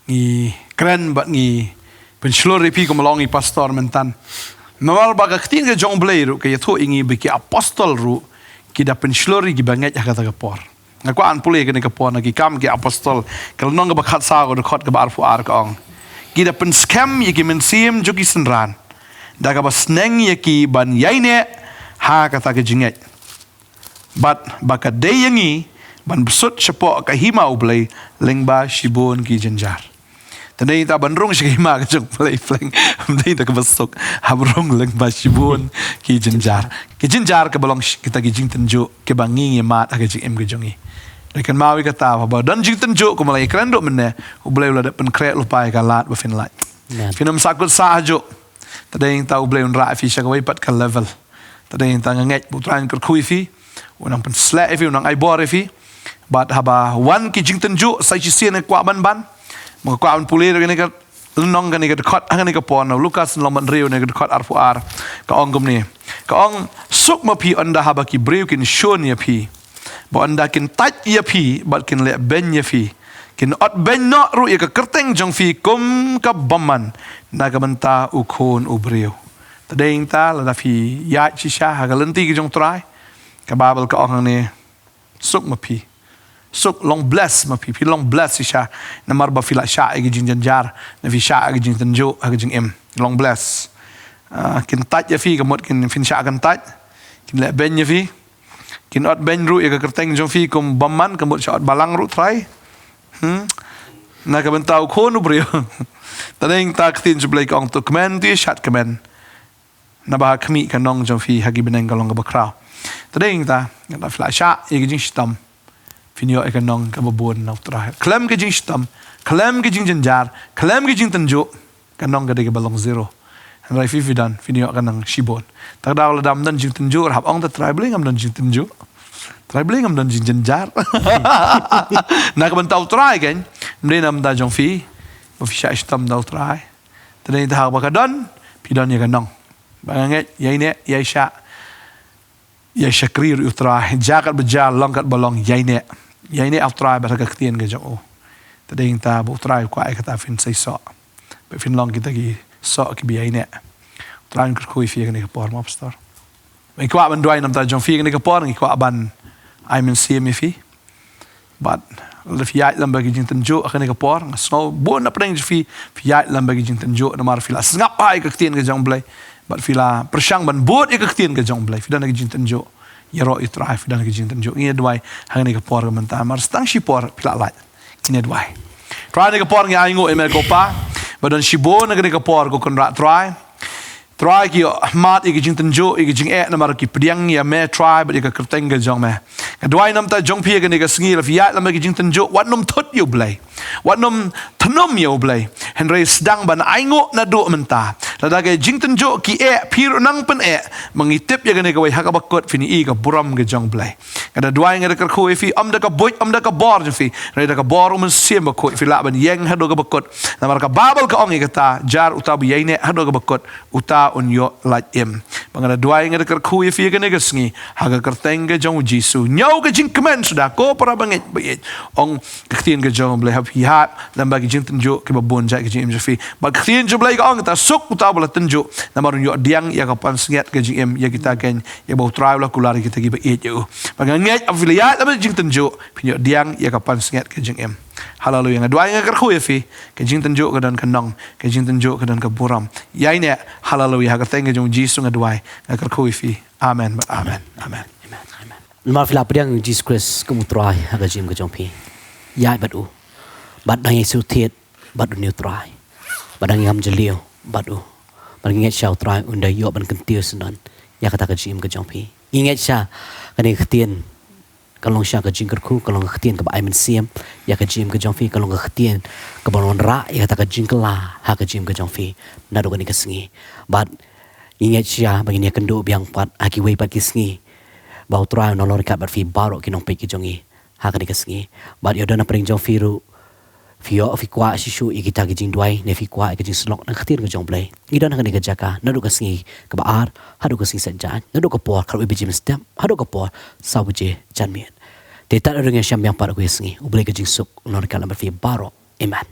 Ngi kren bad ngi pynshlur ïa phi kum long i pastor mynta. Namar ba ka ktien ka jong U Blei ruh ka ïathuh ïa ngi ba ki apostol ruh ki da pynshlur ïa kiba ngeit ha kata ka por. Nga kwah ban pule kane ka por na ki Kam ki Apostol ka lynnong kaba khatsaw ka dkhot kaba arphew ar ka ong. Ki da pynskhem ïa ki mynsiem jong ki synran da kaba sneng ïa ki ban ïaineh ha kata ka jingngeit. Bad ba ka dei ïa ngi ban bsut shapoh ka hima U Blei lyngba shibun ki jynjar. Te dei ta ban rung sha ka hima ka jong U Blei pleng. Ym dei ta kaba suk. Hap rung lyngba shibun ki jynjar. Ki jynjar kaba long sh-, kita ki jingtynjuh kiba ngi ngi mad ha ka jingim ka jong ngi. Dei kynmaw ïa kata ba don jingtynjuh kumba la ïakren duh mynne, U Blei u la dep pynkhreh lypa ïa ka lad ba phin lait. Amen. Phin ym sahkut sah hajuh. Te dei ta U Blei un rah phi sha kawei pat ka level. Te dei ta nga ngeit ba U Trai un kyrkhu ïa phi, u nang pynsleh ïa phi, u nang ai bor ïa phi. Bad haba wan ki jingtynjuh sa shisien nga kwah ban ban. Ma nga kwah ban pule ïa kane ka lynnong, kane ka dkhot, ha kane ka por na Lukas lynnong ba hynriew, kane ka dkhot arphew ar. Ka ong kumne. Ka ong, suk ma phi ynda haba ki briew kin shun ïa phi. Ba ynda kin tait ïa phi bad kin leh beiñ ïa phi, kin ot beiñ noh ruh ïa ka kyrteng jong phi kum ka bymman na ka bynta U Khun u briew. Te dei ta lada phi ïaid shisha ha ka lynti ka jong U Trai, ka Baibl ka ong hangne, suk ma phi. Suk, long bless ma phi. Phi long bless shisha. Namar ba phi la shah ïa ki jingjynjar, ne phi shah ïa ki jingtynjuh ha ka jingim. Long bless. Ah, kin tait ïa phi, ka mut kin, phin shah kyntait. Kin leh beiñ ïa phi. Kin ot beiñ ruh ïa ka kyrteng jong phi kum bymman, ka mut shah ot balang ruh, Trai. Hmm? Na ka bynta U Khun u briew. Te dei ta ka ktien jong U Blei ka ong, to kmen to ïashad kmen. Naba ha khmih ka nong jong phi ha ki bneng ka long kaba khraw. Te dei ta, lada phi la shah ïa ka jingshitom, phin ïoh ïa ka nong kaba bun na U Trai. Khlem ka jingshitom, khlem ka jingjynjar, khlem ka jingtynjuh, ka nong ka dei kaba long zero. Hynrei phi, phi don, phin ïoh ka nong shibun. Te ka daw lada ym don jingtynjuh, hap ong ta, Trai, balei ngam don jingtynjuh? Trai, balei ngam don jingjynjar? Na ka bynta U Trai kan, ym dei na bynta jong phi ba phi shah shitom da U Trai. Te dei ta, haba ka don, phi don ïa ka nong. Ba nga ngeit, ïaineh, ïaishah, ïaishakri ruh ïa U Trai, jia kat ba jia, long kat ba long, ïaineh. Ïaineh ha U Trai bad ha ka ktien ka jong u. Te dei ta ba U Trai u kwah ïa kata, phin sei soh. Ba phin long kita ki soh kiba ïaineh. U Trai un kyrkhu ïa phi ha kane ka por, mo pastor. Ngi kwah ban duwai na ka bynta jong phi ha kane ka por, ngi kwah ban ai mynsiem ïa phi. Bad lada phi ïaid lem bad ki jingtynjuh ha kane ka por, nga sngew bun na pdeng jong phi, phi ïaid lem bad ki jingtynjuh namar phi la sngap bha ïa ka ktien ka jong U Blei. Bad phi la pyrshang ban bud ïa ka ktien ka jong U Blei. Phi don ha ki jingtynjuh. Ïaroh ïa U Trai, phi don ha ki jingtynjuh. Ngi ïa duwai ha kane ka por ka mynta, namar tang shipor phi la lait. Ngi ïa duwai. Trai, ha kane ka por ngi ainguh ïa me ko Pa. Ba don shibun ha kane ka por ko Kynrad Trai. Trai, ki ïoh mad ïa ki jingtynjuh, ïa ki jingeh namar ki pdiang ïa me Trai bad ïa ka kyrteng ka jong me. Nga duwai na ka bynta jong phi ha kane ka sngi, lada phi ïaid lem bad ki jingtynjuh, wat nym thut ïa U Blei. Wat nym thnum ïa U Blei. Hynrei sdang ban ainguh naduh mynta. Lada ki jingtynjuh ki eh, phi ruh nang pyneh. Ba ngi tip ïa kane kawei, ha kaba kut phin ïohi ïa ka burom ka jong U Blei. Nga da duwai, nga da kyrkhu ïa phi, ym da ka buit, ym da ka bor jong phi. Hynrei da ka bor U Mynsiem Bakhuid phi lah ban ïeng haduh kaba kut. Namar ka Baibl ka ong ïa kata, jar uta ba ïaineh haduh kaba kut, uta un ïoh lait im. Ba nga da duwai, nga da kyrkhu ïa phi ha kane ka sngi, ha ka kyrteng ka jong U Jisu. Ñiew ka jingkmen suda, ko para bangeit baieit. Ong ka ktien ka jong U Blei, haba phi ïaid lem bad ki jingtynjuh kiba bun jait ha ka jingim jong phi. Bad ka ktien jong U Blei ka ong, ta suk uta uba la tynjuh, namar un ïoh pdiang ïa ka pansngiat ka jingim, ïa kita kein, ïa ba U Trai u la kular ïa kita kiba ïeit ïa u. Bad nga ngeit haba phi la ïaid lem bad ki jingtynjuh, phin ïoh pdiang ïa ka pansngiat ka jingim. Haleluia. Nga duwai, nga kyrkhu ïa phi, ka jingtynjuh ka don ka nong, ka jingtynjuh ka don ka burom. Ïaineh, haleluia, ha ka kyrteng ka jong U Jisu nga duwai, nga kyrkhu ïa phi. Amen bad amen. Amen. Amen. Amen. Namar phi la pdiang ïa U Jisu Khrist kum U Trai ha ka jingim ka jong phi. Ïaid bad u. Bad dang ïaisuk thied bad une U Trai. Bad dang ïakhun jylliew bad u. Bad ngi ngeit shwa U Trai un da ïoh ban kyntiew syndon ïa kata ka jingim ka jong phi. Ngi ngeit shwa kane ka ktien ka long shwa ka jingkyrkhu, ka long ka ktien kaba ai mynsiem ïa ka jingim ka jong phi, ka long ka ktien kaba wanrah ïa kata ka jingkylla ha ka jingim ka jong phi naduh kane ka sngi. Bad ngi ngeit shwa ba ngin ïakynduh biang pat ha kiwei pat ki sngi, ba U Trai un long ryngkat bad phi baroh ki nongpeit ki jong ngi ha kane ka sngi. Bad ïoh don na pdeng jong phi ruh, phi ïoh, phi kwah shisha ïa kita ki jingduwai, ne phi kwah ïa ka jingsyllok na ka ktien ka jong U Blei, ngi don ha kane ka jaka naduh ka sngi kaba ar haduh ka sngi Saitjaiñ, naduh ka por khatwei baje mynstep haduh ka por saw baje janmiet. Te tad haduh ngin ïashem biang pat ha kawei ka sngi, U Blei ka jingsuk un long ryngkat lem bad phi baroh. Amen.